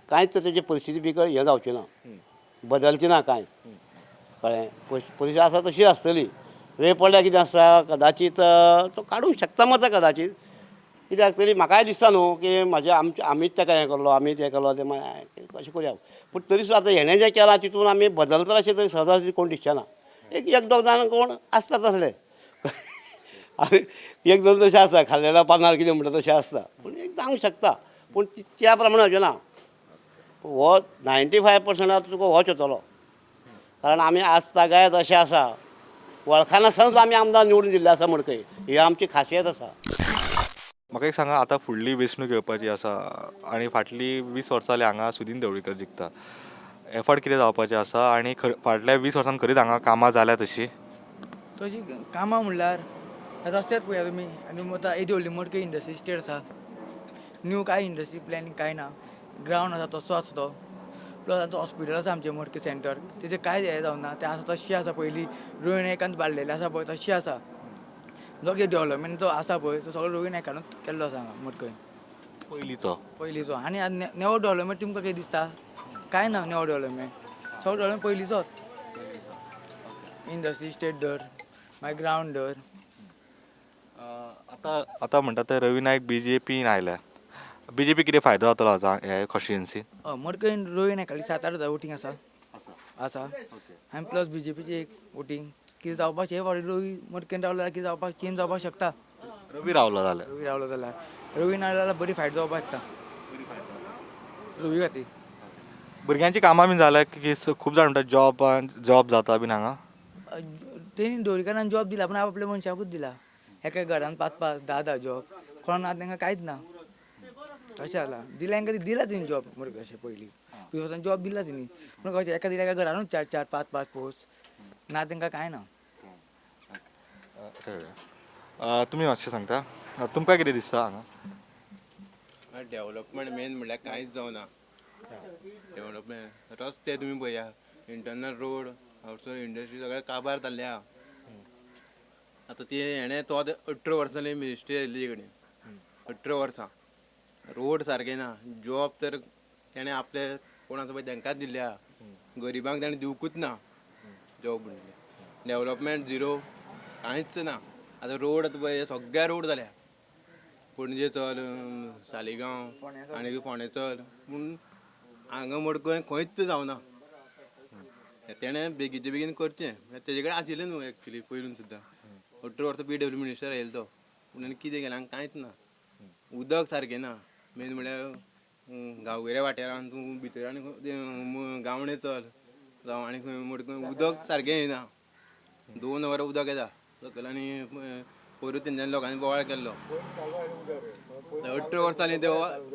कांयच तेजी परिस्थिती बिकट हें जावची ना, बदलची ना कांय, कळ्ळें. परिस्थिती आसा तशी आसतली, वेळ पडल्यार कितें आसता कदाचीत तो काडूंक शकता मत कदाचीत, कित्याक तरी म्हाकाय दिसता न्हू की म्हाजे आमचे आमीच ताका हें केल्लो, आमीच हें केलो, तें मागीर कशें करुया, पूण तरी सुद्दां आतां हेणें जें केलां तितून आमी बदलतले अशें तरी सहजा कोण दिसचें ना. एक एक दोग जाण कोण आसता तसले, आनी एक दोन तशें आसता खाल्लेल्या पानार कितें म्हणटा तशें आसता, पूण एक जावंक शकता, पूण त्या प्रमाणे जावचें ना. हो 95% तुका होच येतलो, कारण आमी आज तागायत अशें आसा, वळखनासतनाच आमी आमदार निवडून दिल्ले आसा मडकय, ही आमची खासियत आसा. म्हाका एक सांगा, आतां फुडली वेंचणूक येवपाची आसा आनी फाटली 20 वर्सां जाली हांगा सुदीन ढवळीकर जिखता, एफर्ट कितें जावपाचें आसा आनी फाटल्या 20 वर्सांत खरीच हांगा कामां जाल्या तशी? तशी कामां म्हणल्यार रस्त्यार पळया तुमी, आनी आतां येदी व्हडली मडकय इंडस्ट्री स्टेट आसा, न्यू कांय इंडस्ट्री प्लॅनिंग कांय ना, ग्रावंड आसा तसो आसा तो, प्लस आतां हॉस्पिटल आसा आमचें मडकय सेंटर, तेजें कांय हें जावना, तें आसा तशें आसा, पयलीं रवी नायकान बांदलेलें आसा पळय तशें आसा, जो कितें डेवलपमेंट जो आसा पळय तो सगळो रवी नायकानूच केल्लो आसा हांगा मडकय पयलींचो पयलींचो. आनी आतां नवो डेवलपमेंट तुमकां कितें दिसता? कांय ना नवो डेवलपमेंट, सगळो डेवलपमेंट पयलींचोच, इंडस्ट्री स्टेट धर, मागीर ग्रावंड धर. आतां आतां म्हणटा ते रवी नायक बीजेपीन आयल्या, बीजेपी कितें फायदो जातलो हाचो हे कॉन्स्टिट्युएन्सीन? हय, मडकयन रवी नायकाली 7-8 हजार वोटींग आसा, आसा, आनी प्लस बीजेपीची एक वोटींग कितें जावपाक हे फावटी रवी मडकयन रावलो जाल्यार कितें जावपाक चेंज जावपाक शकता. रवी रावलो जाल्यार, रवी रावलो जाल्यार, रवी ना जाल्यार बरी फायट जावपाक शकता रवी खातीर. भुरग्यांची कामां बीन जाल्या की खूब जाण म्हणटा जॉब जॉब जाता बीन हांगा? तेणी ढवळीकारान जॉब दिला, पूण आपल्या मनशाकूच दिला, एका घरान 5-5, 10-10 जॉब, कोणा ना तांकां कांयच ना, अशें जालां. दिला तांकां दिला तेणी जॉब मरे, अशें पयलीं 20 वर्सां जॉब दिला तेणी, पूण कशें एका दिल्या एका घरानूच 4-4, 5-5 पोस्ट ना, तांकां कांय ना. तुमी मातशें सांगता, तुमकां कितें दिसता हांगा? डेवलपमेंट मेन म्हणल्यार कांयच जावना डेवलपमेंट, रस्ते तुमी पळया, इंटरनल रोड, आउटसायड इंडस्ट्री सगळें काबार जाल्ले आहा. आतां ती हेणें तो आतां 18 वर्सां जाली मिनिस्ट्री आयिल्ली कडेन, 18 वर्सां रोड सारके ना, जॉब तर तेणें आपले कोण आसा पळय तांकांच दिल्ले आहा, गरिबांक ताणें दिवकूच ना जॉब. म्हणले डेवलपमेंट झिरो, कांयच ना. आतां रोड आतां पळय सगळ्या रोड जाल्या, पणजे चल, सालिगांव आनी फोंडें चल, पूण हांगा मडकय खंयच जावना. तेणें बेगीचे बेगीन करचें. तेजे कडेन आशिल्लें न्हू एक्चुली पयलून सुद्दां 18 वर्सां पीडब्ल्यू मिनिस्टर आयिल्लो तो, पूण आनी कितें केलें? हांगा कांयच ना. उदक सारकें ना. मेन म्हळ्यार गांवगिऱ्या वाठारान तूं भितर आनी गावणे चल जावं आनी खंय मडकय उदक सारकें येना. 2 वरां उदक येता सकयल आनी पयरूच तेंच्यांनी लोकांनी बोवाळ केल्लो. 18 वर्सां जालीं ते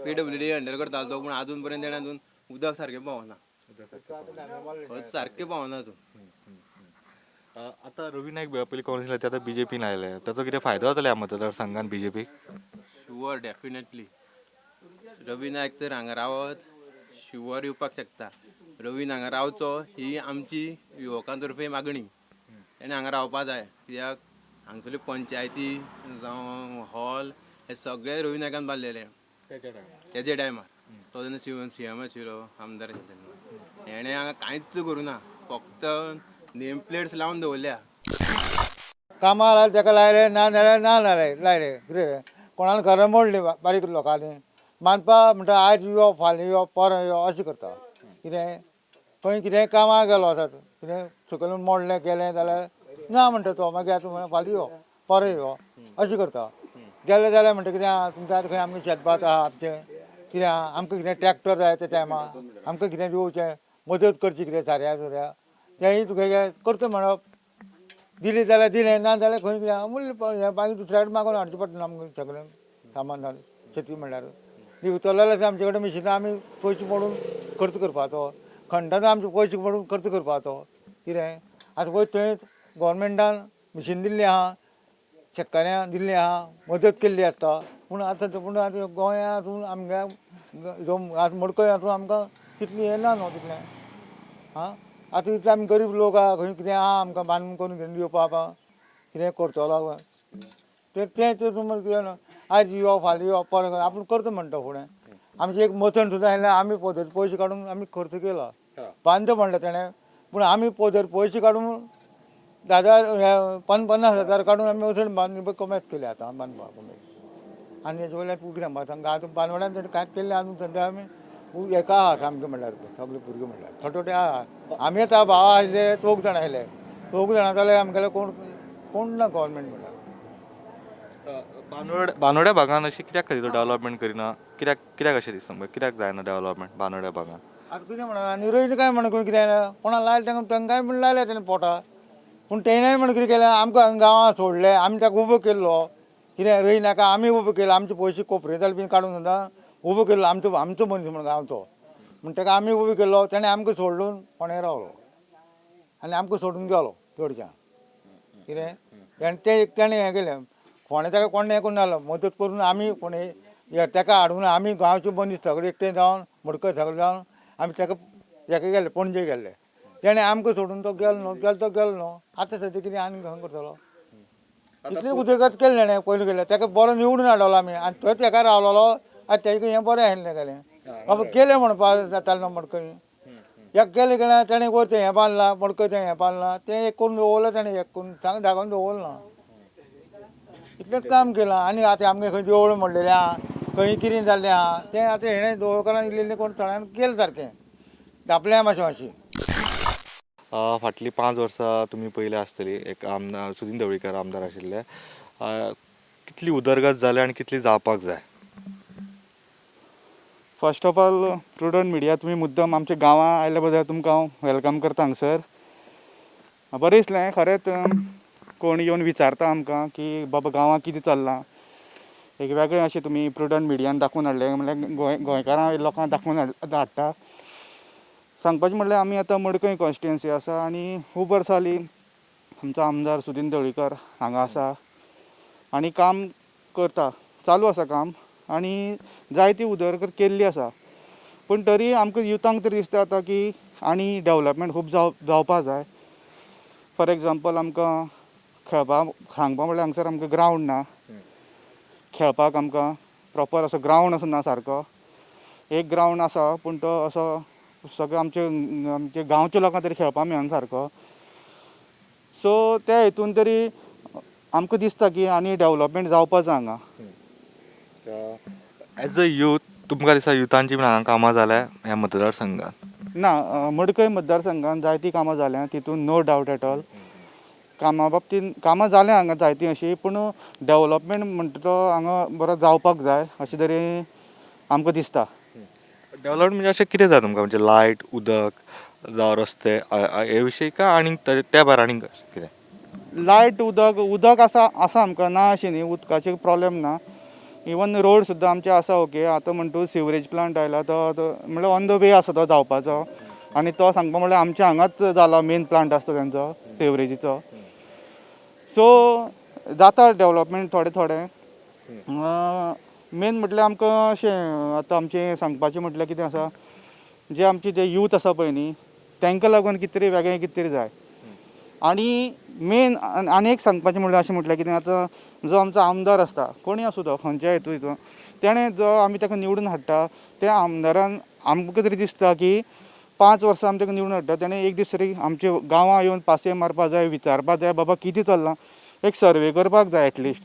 पीडब्ल्यूडी हँडल करतालो तो, पूण आजून पर्यंत तेणें अजून उदक सारकें पावना, सारकें पावना अजून. आतां रवी नायक पयलीं काँग्रेसीन ते आतां बीजेपीन आयले, ताचो कितें फायदो जातलो ह्या मतदारसंघान बीजेपीक? Sure, definitely. रवी नायक तर हांगा रावत शुवर येवपाक शकता. रवीन हांगा रावचो ही आमची युवकां तर्फे मागणी. तेणें हांगा रावपा जाय, कित्याक हांगसरल्यो पंचायती जावं हॉल हे सगळे रवी नायकान बांदलेले तेजे टायमार. तो जेन्ना सीएम आशिल्लो, आमदार आशिल्लो तेन्ना. हेणें हांगा कांयच करूं ना, फक्त नेम प्लेट्स लावन दवरल्या. कामाक लायले ताका लायले, ना जाल्यार ना लायले कितें रे, कोणाक घरां मोडली बारीक लोकांनी बांदपा म्हणटा, आयज यो फाल्यां यो परां यो अशें करता. कितें खंय कितेंय कामाक गेलो आसत, कितें सकयल मोडलें गेलें जाल्यार ना म्हणटा तो, मागीर आतां फाल्यां यो परां यो अशें करता. गेले जाल्यार म्हणटा कितें आहा तुमकां, आतां खंय आमचें शेतभात आहा आमचें कितें आहा, आमकां कितें ट्रॅक्टर जाय त्या टायमार, आमकां कितें दिवचें मदत करची कितें साऱ्या सुऱ्या तेंय तुगे करता म्हणप, दिलें जाल्यार दिलें, ना जाल्यार खंय कितें अमूल्य मागीर दुसऱ्या कडेन मागून हाडचें पडटा आमकां सगळें सामान. शेती म्हणल्यार विकतलो जाल्यार आमचे कडेन मिशिनां आमी पयशे मोडून खर्च करपाचो, खंडन आमचे पयशे मोडून खर्च करपाचो. कितें आतां पळय थंय गोवोरमेंटान मिशीन दिल्ली आहा, शेतकाऱ्यांक दिल्ली आहा, मदत केल्ली आसता. पूण आतां पूण आतां गोंयांतून आमगे जो आतां मडकय हातून आमकां तितली हें ना न्हू तितलें. आं आतां इतले आमी गरीब लोक आहा, खंय कितें आहा आमकां बांदून करून घेवन दिवपा कितें करतलो तें तें तुमकां कितें ना, आयज यो फाल्यां यो परत आपूण करता म्हणटा. फुडें आमचें एक मथण सुद्दां आयलें, आमी पदर पयशे काडून आमी खर्च केला, बांदता म्हणलें तेणें, पूण आमी पदर पयशे काडून 10,000 50,000 काडून आमी मथण बांदून कमेंत केली आतां बांदपाक कमेंत. आनी हेजे वयल्यान तूं कितें सांगपा सांग, आतां बांदवड्यान तेणें कांयच केल्लें आजून सद्या आमी एका आहा सामकें म्हणल्यार सगळे भुरगे म्हणल्यार थोडे थोडे आहा. आमी आतां भाव आयले 4 जाणां आयले, 4 जाणां जाल्यार आमगेले कोण कोण ना गव्हर्मेंट म्हणल्यार. बांदोड्या भागान अशी कित्याक खातीर डेव्हलपमेंट करिना, कित्याक कित्याक अशें दिसता तुमकां, कित्याक जायना डेव्हलपमेंट बांदोड्या भागान? आतां कितें म्हणा आनी रोयलें काय म्हणून कोण कितें कोणाक लायलें तांकां तांकांय म्हण लायलें तेणें पोटा, पूण तेणें म्हण कितें केलें आमकां हांगा गांवांत सोडलें, आमी ताका उबो केल्लो कितें रोय नाका, आमी उबो केलो, आमचे पयशे कोपरेताले बीन काडून सुद्दां उबो केल्लो, आमचो आमचो मनीस म्हण गांवचो म्हण ताका आमी उबो केल्लो, तेणें आमकां सोडून फोंड्या रावलो आनी आमकां सोडून गेलो चडच्यान कितें. आनी तें तेणें हें केलें फोंडें ताका कोण हें करून जालो मदत करून आमी कोण ताका हाडून आमी गांवचे मनीस सगळे एकठांय जावन मडकय सगळे जावन आमी ताका हेका गेल्ले पणजे गेल्ले, तेणें आमकां सोडून तो गेलो न्हू, गेलो तो गेलो न्हू. आतां सद्या कितें आनी खंय करतलो, इतली उदरगत केली तेणें पयलीं केलें ताका बरो निवडून हाडलो आमी आनी तो तेका रावलेलो आनी तेका हें बरें आशिल्लें गेलें बाबा केलें म्हणपा जातालें न्हू मडकय एक केलें केलें तेणें वयर तें हें बांदलां मडकय तें हें बांदलां तें एक करून दवरलें तेणें एक करून सांग दाखोवन दवरलें ना, इतलेंच काम केलां. आनी आतां आमगें खंय देवूळ मोडलेलें आहा, खंय कितें जाल्लें आहा तें आतां हेणें देवळकारान इल्लें कोण थोड्यान केलें सारकें धापलें मातशें मातशें. फाटलीं 5 वर्सां तुमी पयलें आसतली, एक आमदार सुदिन ढवळीकर आमदार आशिल्ले, कितली उदरगत जाल्या आनी कितली जावपाक जाय? First of all Prudent media तुमी मुद्दम आमच्या गांवां आयल्या बद्दल तुमकां हांव welcome करता हांगसर. बरें दिसलें खरेंच, कोण येवन विचारता आमकां की बाबा गांवां कितें चल्लां, एक वेगळें अशें तुमी प्रुडंट मिडियान दाखोवन हाडलें म्हणल्यार गोंयकारां लोकांक दाखोवन हाडटा. सांगपाचें म्हणल्यार आमी आतां मडकय कॉन्स्टिट्युएन्सी आसा आनी खूब वर्सां जालीं आमचो आमदार सुदिन ढवळीकर हांगा आसा आनी काम करता, चालू आसा काम आनी जायती उदरगत केल्ली आसा. पूण तरी आमकां युथांक तरी दिसता आतां की आनी डेवलपमेंट खूब जावपा जाय. फॉर एग्जाम्पल आमकां खेळपाक सांगपा म्हणल्यार हांगसर आमकां ग्रावंड ना, खेळपाक आमकां प्रोपर असो ग्रावंड असो ना सारको. एक ग्रावंड आसा पूण तो असो सगळे आमचे आमचे गांवच्या लोकांक तरी खेळपाक मेळना सारको. सो त्या हितून तरी आमकां दिसता की आनी डेवलपमेंट जावपा जाय हांगा. एज अ यूथ तुमकां दिसता युथांची बीन हांगा कामां जाल्या ह्या मतदारसंघात? ना, मडकय मतदारसंघात जायतीं कामां जाल्यां तितून नो डावट एट ऑल. कामां बाबतीन कामां जाल्यां हांगा जायतीं अशीं, पूण डेवलपमेंट म्हणटा तो हांगा बरो जावपाक जाय अशें तरी आमकां दिसता. डेवलपमेंट म्हणजे अशें कितें जाय तुमकां, म्हणजे लायट, उदक जावं रस्ते हे विशयी काय आनीक त्या भायर आनीक कितें? लायट, उदक, उदक आसा, आसा आमकां, ना अशें न्ही, उदकाचें प्रोब्लेम ना. इवन रोड सुद्दां आमचे आसा ओके. आतां म्हणटू सिवरेज प्लांट आयला तो म्हणल्यार ऑन the वे आसा तो जावपाचो, आनी तो सांगपा म्हणल्यार आमच्या हांगाच जाला मेन प्लांट आसता तेंचो सिवरेजीचो. सो जाता डेवलपमेंट थोडें थोडें. मेन म्हटल्यार आमकां अशें आतां आमचें सांगपाचें म्हटल्यार कितें आसा, जे आमचे जे यूथ आसा पळय न्ही तांकां लागून कितें तरी वेगळें कितें तरी जाय. आनी मेन आनी एक सांगपाचें म्हणल्यार अशें म्हटल्यार कितें, आतां जो आमचो आमदार आसता कोणूय आसूं तो खंयच्याय हितून हितून तेणें जो आमी ताका निवडून हाडटा त्या आमदारान आमकां तरी दिसता की 5 वर्सां आमी ताका निवडून हाडटा तेणें एक दीस तरी आमच्या गांवां येवन पासय मारपा जाय, विचारपा जाय बाबा कितें चल्लां, एक सर्वे करपाक जाय एटलिस्ट,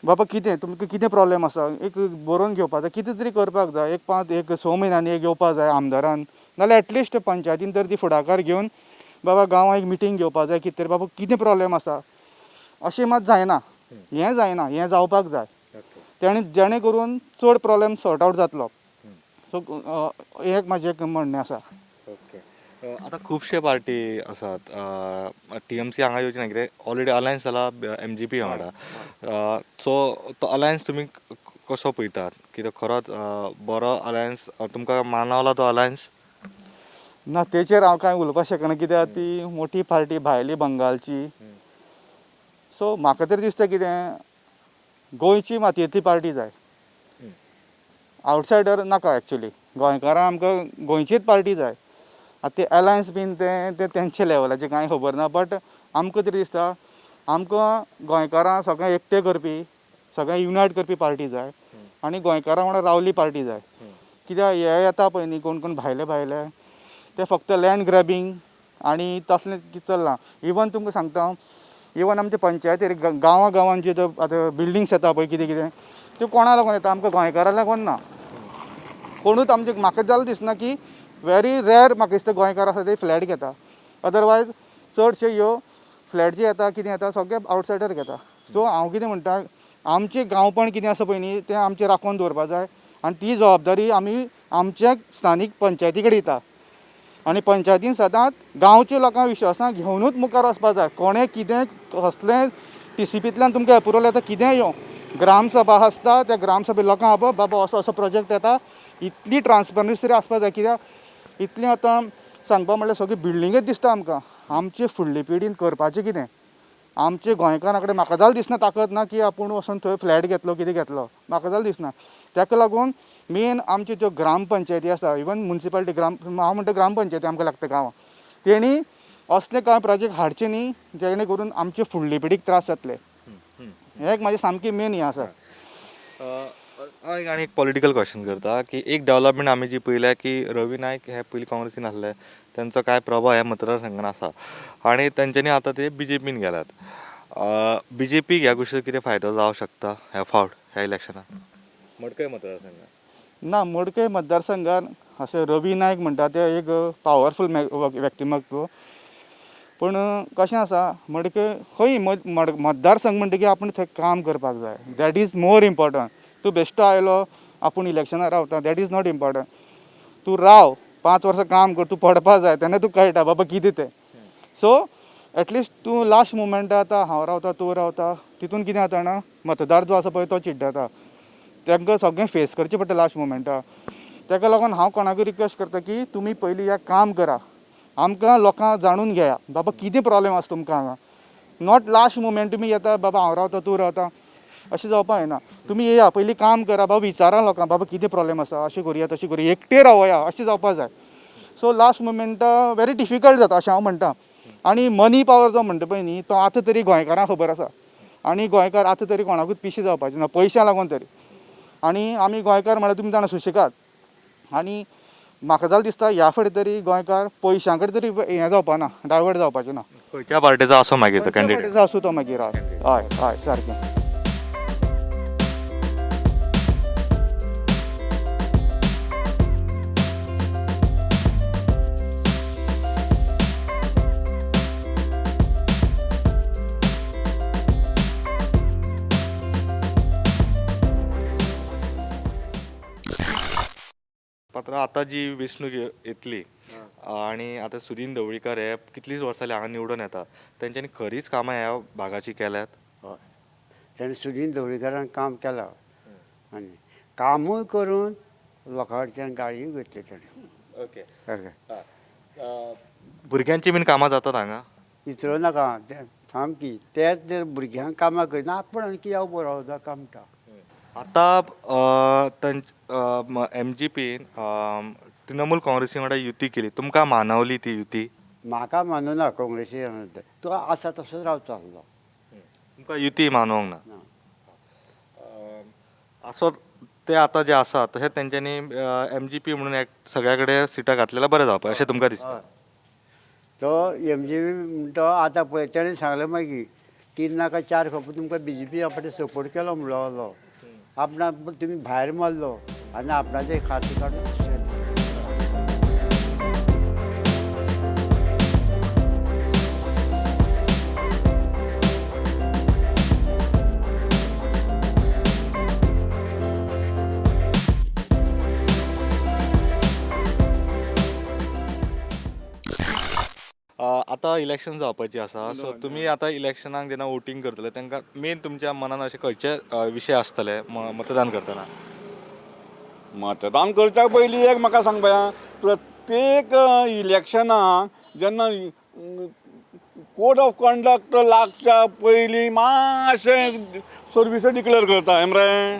बाबा कितें तुमकां कितें प्रोब्लेम आसा एक बरोवन घेवपा जाय, कितें तरी करपाक जाय. एक 5 एक 6 म्हयन्यांनी एक येवपा जाय आमदारान, नाल्यार एटलिस्ट पंचायतीन तर ती फुडाकार घेवन बाबा गांवां एक मिटींग घेवपा जाय कितें तरी बाबा कितें प्रोब्लेम आसा. अशें मात जायना, हें जायना, हें जावपाक जाय तेणें जेणे करून चड प्रोब्लेम सॉर्ट आवट जातलो. सो हें एक म्हाजें एक म्हणणें आसा. ओके, आतां खुबशे पार्टी आसात, टीएमसी हांगा येवची ना कित्याक ऑलरेडी अलायन्स जाला एमजीपी वांगडा. सो तो अलायन्स तुमी कसो पळयतात, कित्याक खरोच बरो अलायन्स तुमकां मानवला तो अलायन्स? ना, तेचेर हांव कांय उलोवपाक शकना कित्याक ती मोठी पार्टी भायली बंगालची. सो म्हाका तरी दिसता कितें गोंयची मातयेंतली पार्टी जाय, आवटसायडर नाका. एक्चुली गोंयकारां आमकां गोंयचीच पार्टी जाय. आतां ते अलायन्स बीन तें तेंच्या लेवलाचें कांय खबर ना, बट आमकां तरी दिसता आमकां गोंयकारां सगळें एकटें करपी, सगळें युनायट करपी पार्टी जाय आनी गोंयकारां वांगडा रावली पार्टी जाय. कित्याक हे येता पळय न्ही कोण कोण भायले भायले ते फक्त लँड ग्रॅबींग आनी तसलें कितें चल्लां. इवन तुमकां सांगता हांव, इवन आमचे पंचायतीर गांवां गांवांत जे आतां बिल्डींग्स येता पळय कितें कितें त्यो कोणा लागून येता, आमकां गोंयकारां लागून ना. कोणूच आमचे म्हाका जाल्यार दिसना की वेरी रेर म्हाका दिसता गोंयकार आसा ते फ्लॅट घेता, अदरवायज चडशे ह्यो फ्लॅट जे येता कितें येता सगळे आवटसायडर घेता. सो हांव कितें म्हणटा, आमचें गांवपण कितें आसा पळय न्ही तें आमचें राखून दवरपा जाय आनी ती जबाबदारी आमी आमच्या स्थानीक पंचायती कडेन दिता आनी पंचायतीन सदांच गांवच्या लोकांक विश्वासान घेवनूच मुखार वचपा जाय. कोणें कितें कसलें टीसीपींतल्यान तुमकां एप्रुवल येता कितेंय येवं, ग्रामसभा आसता त्या ग्रामसभे लोकांक आपोवप बाबा असो असो प्रोजेक्ट येता, इतली ट्रान्सपरन्सी तरी आसपा जाय. कित्याक इतलें आतां सांगपा म्हणल्यार सगळी बिल्डिंगच दिसता आमकां, आमचे फुडले पिडीन करपाचें कितें? आमचे गोंयकारां कडेन म्हाका जाल्यार दिसना ताकद ना की आपूण वचोन थंय फ्लॅट घेतलो कितें घेतलो, म्हाका जाल्यार दिसना. ताका लागून मेन आमच्यो ज्यो ग्रामपंचायती आसा, इवन मुन्सिपालिटी ग्राम, हांव म्हणटा ग्रामपंचायती आमकां लागता गांवां, तेणी असले कांय प्रोजेक्ट हाडचे न्ही जेणे करून आमचे फुडले पिडीक त्रास जातले. हें एक म्हाजें सामकें मेन हें आसा. हांव आनी एक पॉलिटिकल क्वेश्चन करता की एक डेवलपमेंट आमी जी पळयल्या की रवी नायक हे पयलीं काँग्रेसीन आसले, तेंचो कांय प्रभाव ह्या मतदारसंघान आसा आनी तेंच्यांनी आतां ते बीजेपीन गेल्यात. बीजेपीक ह्या गोश्टीचो कितें फायदो जावंक शकता ह्या फावट ह्या इलेक्शनाक मडकय मतदारसंघान? ना, मडकय मतदारसंघान अशें रवी नायक म्हणटा ते एक पावरफूल व्यक्तिमत्व, पूण कशें आसा मडकय खंय मतदारसंघ म्हणटकीर आपूण थंय काम करपाक जाय, that is more important. तूं बेश्टो आयलो आपूण इलेक्शनाक रावता, that is not important. तूं राव 5 वर्सां काम कर, तूं पडपा जाय तेन्ना तुका कळटा बाबा कितें तें. सो एटलिस्ट तूं लास्ट मुमेंटा आतां हांव रावता तूं रावता तितून कितें जाता जाणा, मतदार जो आसा पळय तो चिड्डता, तांकां सगळें फेस करचें पडटा लास्ट मुमेंटा. ताका लागून हांव कोणाकूय रिक्वेस्ट करता की तुमी पयलीं ह्या काम करा, आमकां लोकांक जाणून घेया बाबा कितें प्रोब्लेम आसा तुमकां हांगा. Not last मुमेंट तुमी येता बाबा हांव रावता तूं रावता, अशें जावपाक जायना. तुमी येया पयलीं काम करा बाबा, विचारा लोकांक बाबा कितें प्रोब्लेम आसा, अशें करुया तशें करुया, एकटे रावया अशें जावपाक जाय. सो लास्ट मुमेंटा वेरी डिफिकल्ट जाता अशें हांव म्हणटा. आनी मनी पावर जो म्हणटा पळय न्ही तो आतां तरी गोंयकारांक खबर आसा आनी गोंयकार आतां तरी कोणाकूच पिशे जावपाचे ना पयशां लागून तरी. आनी आमी गोंयकार म्हळ्यार तुमी जाणा सुशेगाद, आनी म्हाका जाल्यार दिसता ह्या फुडें तरी गोंयकार पयशां कडेन तरी हें जावपा ना, डायवर्ट जावपाचें ना. खंयच्या पार्टेचो आसो मागीर तो कॅन्डिडेट. पार्टीचो आसूं तो मागीर. हय हय हय सारकें. पात्रा, आतां जी वेंचणूक येतली आनी आतां सुदीन ढवळीकर हे कितलींच वर्सां जालीं हांगा निवडून येता, तेंच्यांनी खरीच कामां ह्या भागाची केल्यात? हय, तेणें सुदीन ढवळीकारान काम केलां आनी कामूय करून लोकां कडच्यान गाळयूय घेतल्यो तेणें. ओके. सारकें. भुरग्यांची बीन कामां जातात हांगा? विचारूं नाका तें सामकी तेच जर भुरग्यांक कामां करिना आपूण आनी कित्याक उबो रावता कामता. आतां एम जी पीन तृणमूल काँग्रेसी वांगडा युती केली, तुमकां मानवली ती युती? म्हाका मानुना काँग्रेसी तो आसा तसोच रावचो आसलो. तुमकां युती मानवंक ना? ना. असो ते आतां जे आसा तशें तेंच्यांनी एम जी पी म्हणून एक सगळ्या कडेन सिटां घातलेल्यार बरें जावपा अशें तुमकां दिसता? तो एम जी पी म्हणटा आतां पळय तेणें सांगलें मागीर 3 नाका 4 खपो तुमकां बी जे पी आपणे सपोर्ट केलो म्हणलो आपणाक तुमी भायर मारलो आनी आपणाचें खातें काडून. आतां इलेक्शन जावपाची आसा, सो तुमी आतां इलेक्शनाक जेन्ना वोटींग करतले तांकां मेन तुमच्या मनान अशे खंयचे विशय आसतले मतदान करतना? मतदान करच्या पयलीं एक म्हाका सांग पळया, प्रत्येक इलेक्शनाक जेन्ना कोड ऑफ कंडक्ट लागच्या पयलीं मातशें सर्विसो डिक्लेर करता मरे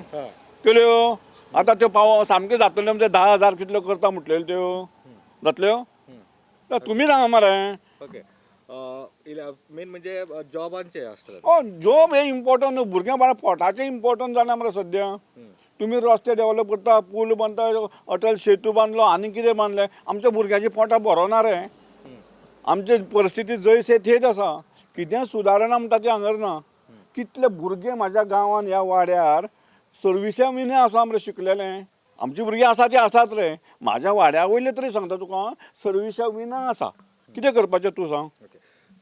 केल्यो. आतां त्यो पाव सामक्यो जातल्यो म्हणजे 10,000 कितल्यो करता म्हटलेल्यो त्यो जातल्यो? तुमी सांगा मरे. ओके. मेन म्हणजे जॉबांचे आसतले. हय, जॉब हे इम्पोर्टंट न्हू, भुरग्यां बाळा पोटाचें इम्पोर्टंट जालें मरे सद्या. तुमी रस्ते डेवलप करता, पूल बांदता, अटल सेतू बांदलो आनी कितें बांदलें, आमच्या भुरग्यांची पोटां भरोना रे. आमची परिस्थिती जैसे थेच आसा, कितें सुदारणा म्हणटा ती हांगर ना. कितले भुरगे म्हाज्या गांवान ह्या वाड्यार सर्विसा विना आसा मरे शिकलेले. आमची भुरगीं आसा ती आसाच रे, म्हाज्या वाड्या वयले तरी सांगता तुका सर्विसा विना आसा. कितें करपाचें तूं सांग.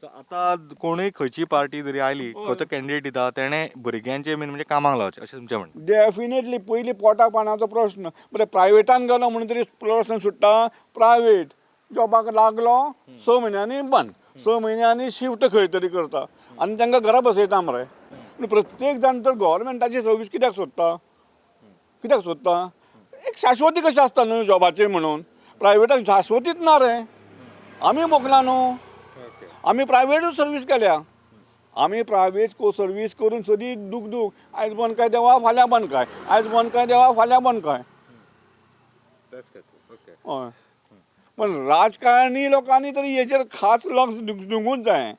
सो आतां कोणूय खंयची पार्टी जरी आयली, खंयचो कॅन्डिडेट दिता तेणें भुरग्यांचे मेन म्हणजे कामाक लावचें अशें तुमचें म्हणणें? डेफिनेटली. पयलीं पोटा पाण्याचो प्रश्न, बरें प्रायवेटान गेलो म्हणून तरी प्रश्न सुट्टा. प्रायवेट जॉबाक लागलो 6 म्हयन्यांनी बंद, 6 म्हयन्यांनी शिफ्ट खंय तरी करता आनी तांकां घरा बसयता मरे. पूण प्रत्येक जाण तर गव्हर्मेंटाची सर्वीस कित्याक सोदता, कित्याक सोदता? एक शाश्वती कशी आसता न्हू जॉबाची म्हणून. प्रायवेटाक शाश्वतीच ना रे. आमी मोगला न्हू, आमी प्रायवेटूच सर्वीस केल्या. आमी प्रायवेट को सर्वीस करून सदींच दूख दूख, आयज बंद काय देवा फाल्यां बंद काय, आयज बंद काय देवा फाल्यां बंद काय. हय, पण राजकारणी लोकांनी तरी हेचेर खास लक्ष दिवंकूच जाय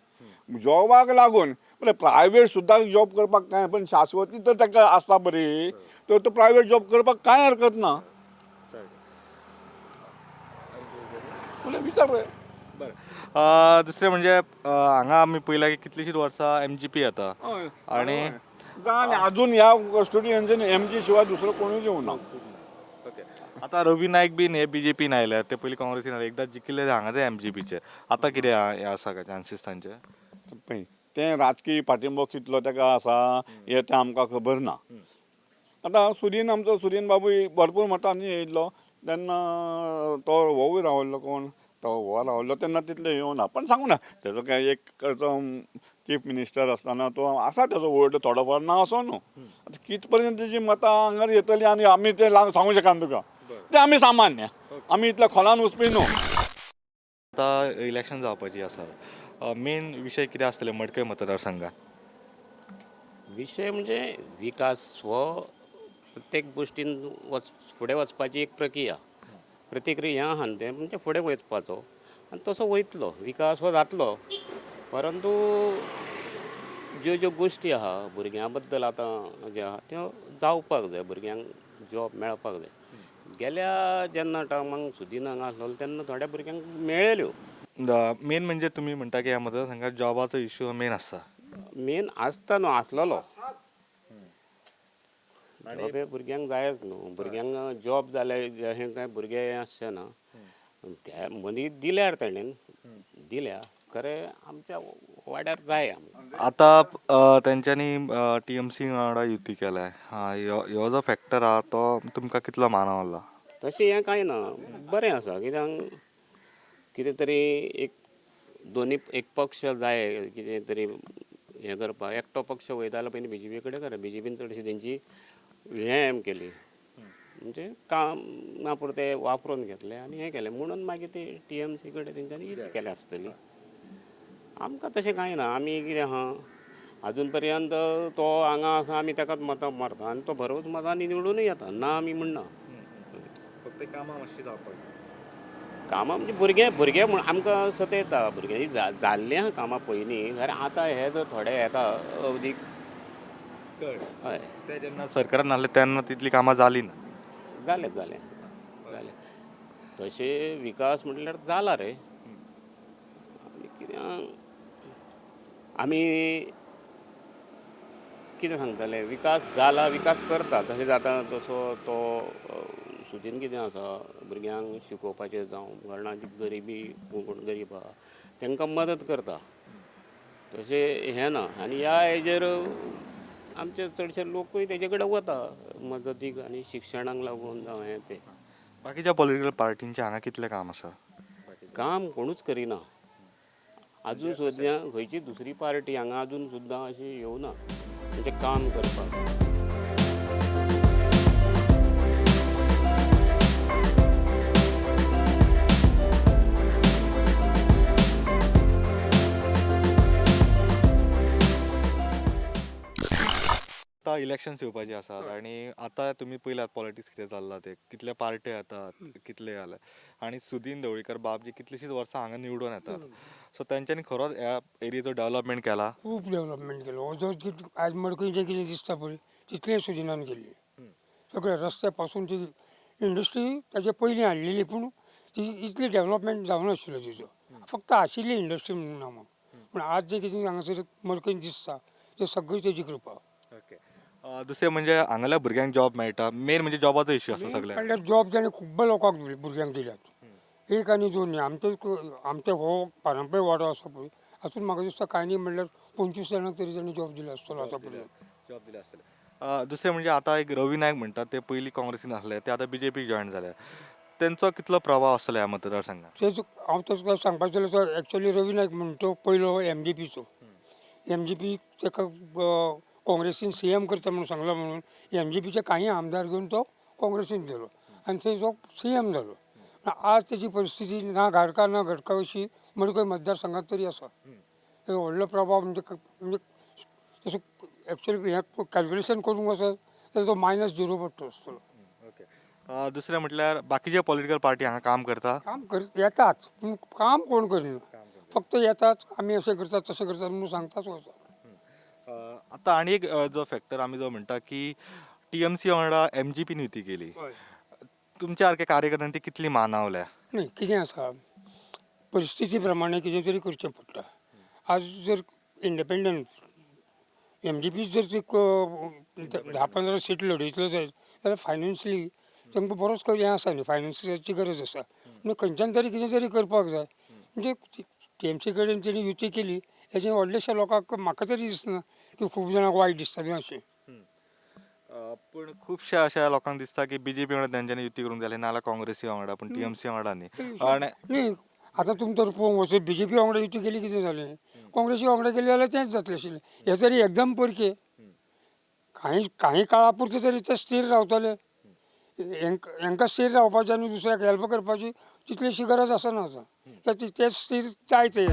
जॉबाक लागून. बरें प्रायवेट सुद्दां जॉब करपाक कांय, पण शाश्वती तर ताका आसता बरी, तर तो प्रायवेट जॉब करपाक कांय हरकत ना. विचार रे. बरें, दुसरें म्हणजे हांगा आमी पळयलां की कितलींशींच वर्सां एम जी पी येता आनी अजून ह्या कॉन्स्टिट्युएन्सीन एम जी शिवाय दुसरो कोणूच येवना. ओके. आतां रवी नायक बीन हे बी जे पीन आयल्यात, ते पयलीं काँग्रेसीन आयले, एकदां जिखिल्ले हांगा ते एम जी पीचे. आतां कितें हें आसा काय चान्सीस तांचे? पळय तें राजकीय पाठिंबो कितलो ताका आसा हें तें आमकां खबर ना. आतां सुदीन, आमचो सुदीन बाबूय भरपूर मतांनी येयल्लो तेन्ना तो होवूय रावल्लो, कोण तो हो रावल्लो तेन्ना तितलें येवना. पण सांगू ना तेजो काय एक कडचो चीफ मिनिस्टर आसतना तो आसा तेजो वोट थोडो फार ना असो न्हू. आतां कित पर्यंत तेजी मतां हांगार येतलीं आनी आमी तें सांगू शकना तुका, तें आमी सामान्य, आमी इतल्या खोलान वचपी न्हू. आतां इलेक्शन जावपाची आसा, मेन विशय कितें आसतले मडकय मतदारसंघात? विशय म्हणजे विकास हो प्रत्येक गोश्टीन फुडें वचपाची एक प्रक्रिया, प्रतिक्रिया आहा न्हू तें म्हणजे फुडें वचपाचो आनी तसो वयतलो, विकास हो जातलो. परंतु ज्यो ज्यो गोश्टी आहा भुरग्यां बद्दल आतां ज्यो आहा त्यो जावपाक जाय, भुरग्यांक जॉब मेळपाक जाय. गेल्या जेन्ना टर्माक सुदीन हांगा आसलेलो तेन्ना थोड्या भुरग्यांक मेळ्ळ्यो. मेन म्हणजे तुमी म्हणटा की ह्या मतदारसंघात जॉबाचो इश्यू मेन आसता. मेन आसता न्हू, आसलेलो. जॉब हे भुरग्यांक जायच न्हू, भुरग्यांक जॉब जाले अशें कांय भुरगे हें आसचे ना. ते मदीं दिल्यार तेणेन दिल्या खरें, आमच्या वाड्यार जाय आमकां. आतां तेंच्यांनी टीएमसी वांगडा युती केल्या, ह्यो जो फॅक्टर आहा तो तुमकां कितलो मानवला? तशें हें कांय ना, बरें आसा. कित्याक कितें तरी एक दोनी एक पक्ष जाय कितें तरी हें करपाक. एकटो पक्ष वयता जाल्यार पयलीं बीजेपी कडेन खरें बीजेपीन चडशी तेंची हें केली, म्हणजे काम ना पुरतें वापरून घेतलें आनी हें केलें म्हणून मागीर ते टीएमसी कडेन तेंच्यांनी युती केल्या आसतली. आमकां तशें कांय ना. आमी कितें आहा, आजून पर्यंत तो हांगा आसा, आमी ताकाच मतां मारता आनी तो बरोच मतांनी निवडूनय येता ना आमी म्हणना. फक्त कामां मातशीं जावपाक. कामां म्हणजे भुरगे भुरगे म्हूण आमकां सतयता, भुरग्यांनी जाल्लीं आहा कामां पयलीं खरें. आतां हे जर थोडे येता अवधीक हय, ते जेन्ना सरकारान नासले तेन्ना तितलीं कामां जालीं ना. जालें जालें जालें तशें विकास म्हटल्यार जाला रे. आनी कितें आमी कितें सांगतले, विकास जाला, विकास करता तशें जाता. तसो तो सुदीन कितें आसा, भुरग्यांक शिकोवपाचें जावं घरणां गरिबी कोण गरीब आहा तांकां मदत करता, तशें हें ना. आनी ह्या हेजेर आमचे चडशे लोकूय तेजे कडेन वता मदतीक आनी शिक्षणाक लागून जावं हें तें. बाकीच्या पॉलिटिकल पार्टींचें हांगा कितलें काम आसा? काम कोणूच करिना आजून सुद्दां. खंयची दुसरी पार्टी हांगा आजून सुद्दां अशी येवना म्हणजे काम करपाक. आतां इलेक्शन्स येवपाची आसात आनी आतां तुमी पळयलात पॉलिटिक्स कितें चल्लां तें, कितले पार्ट्यो येतात, कितले जाले आनी सुदीन ढवळीकर बाब जी कितलीशींच वर्सां हांगा निवडून येतात, सो तेंच्यांनी खरोच ह्या एरियेचो डेव्हलपमेंट केला. खूब डेव्हलपमेंट केलो. हो जो कितें आयज मडकय जें कितें दिसता पळय तितलें सुदिनान केल्लें. सगळे रस्त्या पासून ती इंडस्ट्री ताजे पयलीं हाडलेली, पूण ती इतली डेव्हलपमेंट जावनाशिल्लो तिजो, फक्त आशिल्ली इंडस्ट्री म्हणून नांवाक. पूण आज जें कितें हांगासर मडकयन दिसता तें सगळी तेजी कृपा. ओके, दुसरें म्हणजे हांगाल्या भुरग्यांक जॉब मेळटा, मेन म्हणजे जॉबाचो इश्यू आसा सगळ्यांक. म्हणल्यार जॉब ताणें खूब्ब लोकांक दिले, भुरग्यांक दिल्यात, एक आनी दोन न्ही. आमचे आमचे हो पारंपरीक वाडो आसा पळय, हातूंत म्हाका दिसता कांय न्ही म्हणल्यार 25 जाणांक तरी ताणें जॉब दिला आसतलो आतां पर्यंत. जॉब दिले आसतले. दुसरें म्हणजे आतां एक रवी नायक म्हणटात, ते पयलीं काँग्रेसीन आसले, ते आतां बीजेपीक जॉयन जाले, तेंचो कितलो प्रभाव आसतलो ह्या मतदारसंघात? तेच हांव तशें सांगपाक गेल्यार तो एक्चुअली रवी नायक म्हणटा तो पयलो एमजीपीचो, एमजीपी ताका काँग्रेसीन सीएम करता म्हणून सांगला, म्हणून एमजीपीचे काही आमदार घेवन तो काँग्रेसीन गेलो आनी थंय तो सीएम जालो. आज तेजी परिस्थिती ना घाडका ना घडका अशी मडकय मतदारसंघात तरी आसा. तेजो व्हडलो प्रभाव म्हणजे म्हणजे तसो एक्चुअली हें कॅल्क्युलेशन करूंक वचत जाल्यार तो -0 पडटा आसतलो. ओके, दुसरें म्हटल्यार बाकीचे पॉलिटिकल पार्टी हांगा काम करता? काम कर येताच, पूण काम कोण करिना, फक्त येतात आमी अशें करतात तशें करतात म्हणून सांगताच वता. आतां आनी एक जो फॅक्टर आमी जो म्हणटा की टीएमसी वांगडा एमजीपीन युती केली, तुमच्या सारक्या कार्यकर्त्यांनी ती कितली मानावल्या? न्ही, कितें आसा, परिस्थिती प्रमाणे कितें तरी करचें पडटा. आज जर इंडिपेंडंट एमजीपी जर ती 10-15 सीट लडयतलो जायत जाल्यार फायनान्शियली तांकां बरोच हें आसा न्ही, फायनान्साची गरज आसा, म्हणून खंयच्यान तरी कितें तरी करपाक जाय. म्हणजे टीएमसी कडेन तेणी युती केली हेजें व्हडलेशे लोकांक म्हाका तरी दिसना की खूब जाणांक वायट दिसतलें अशें. पूण खुबश्या अशा लोकांक दिसता की बीजेपी वांगडा तेंच्यांनी युती करूंक जाय आसली, नाजाल्यार काँग्रेसी वांगडा, पूण टीएमसी वांगडा न्ही. आनी न्ही, आतां तुमी तर पळोवंक वचत बीजेपी वांगडा युती केली कितें जालें, काँग्रेसी वांगडा केली जाल्यार तेंच जातलें आशिल्लें. हे तरी एकदम परके कांय कांय काळा पुरते तरी ते स्थीर रावतले. हेंकां स्थीर रावपाची आनी दुसऱ्याक हेल्प करपाची तितलीशी गरज आसना आतां, ते स्थीर जाय ते.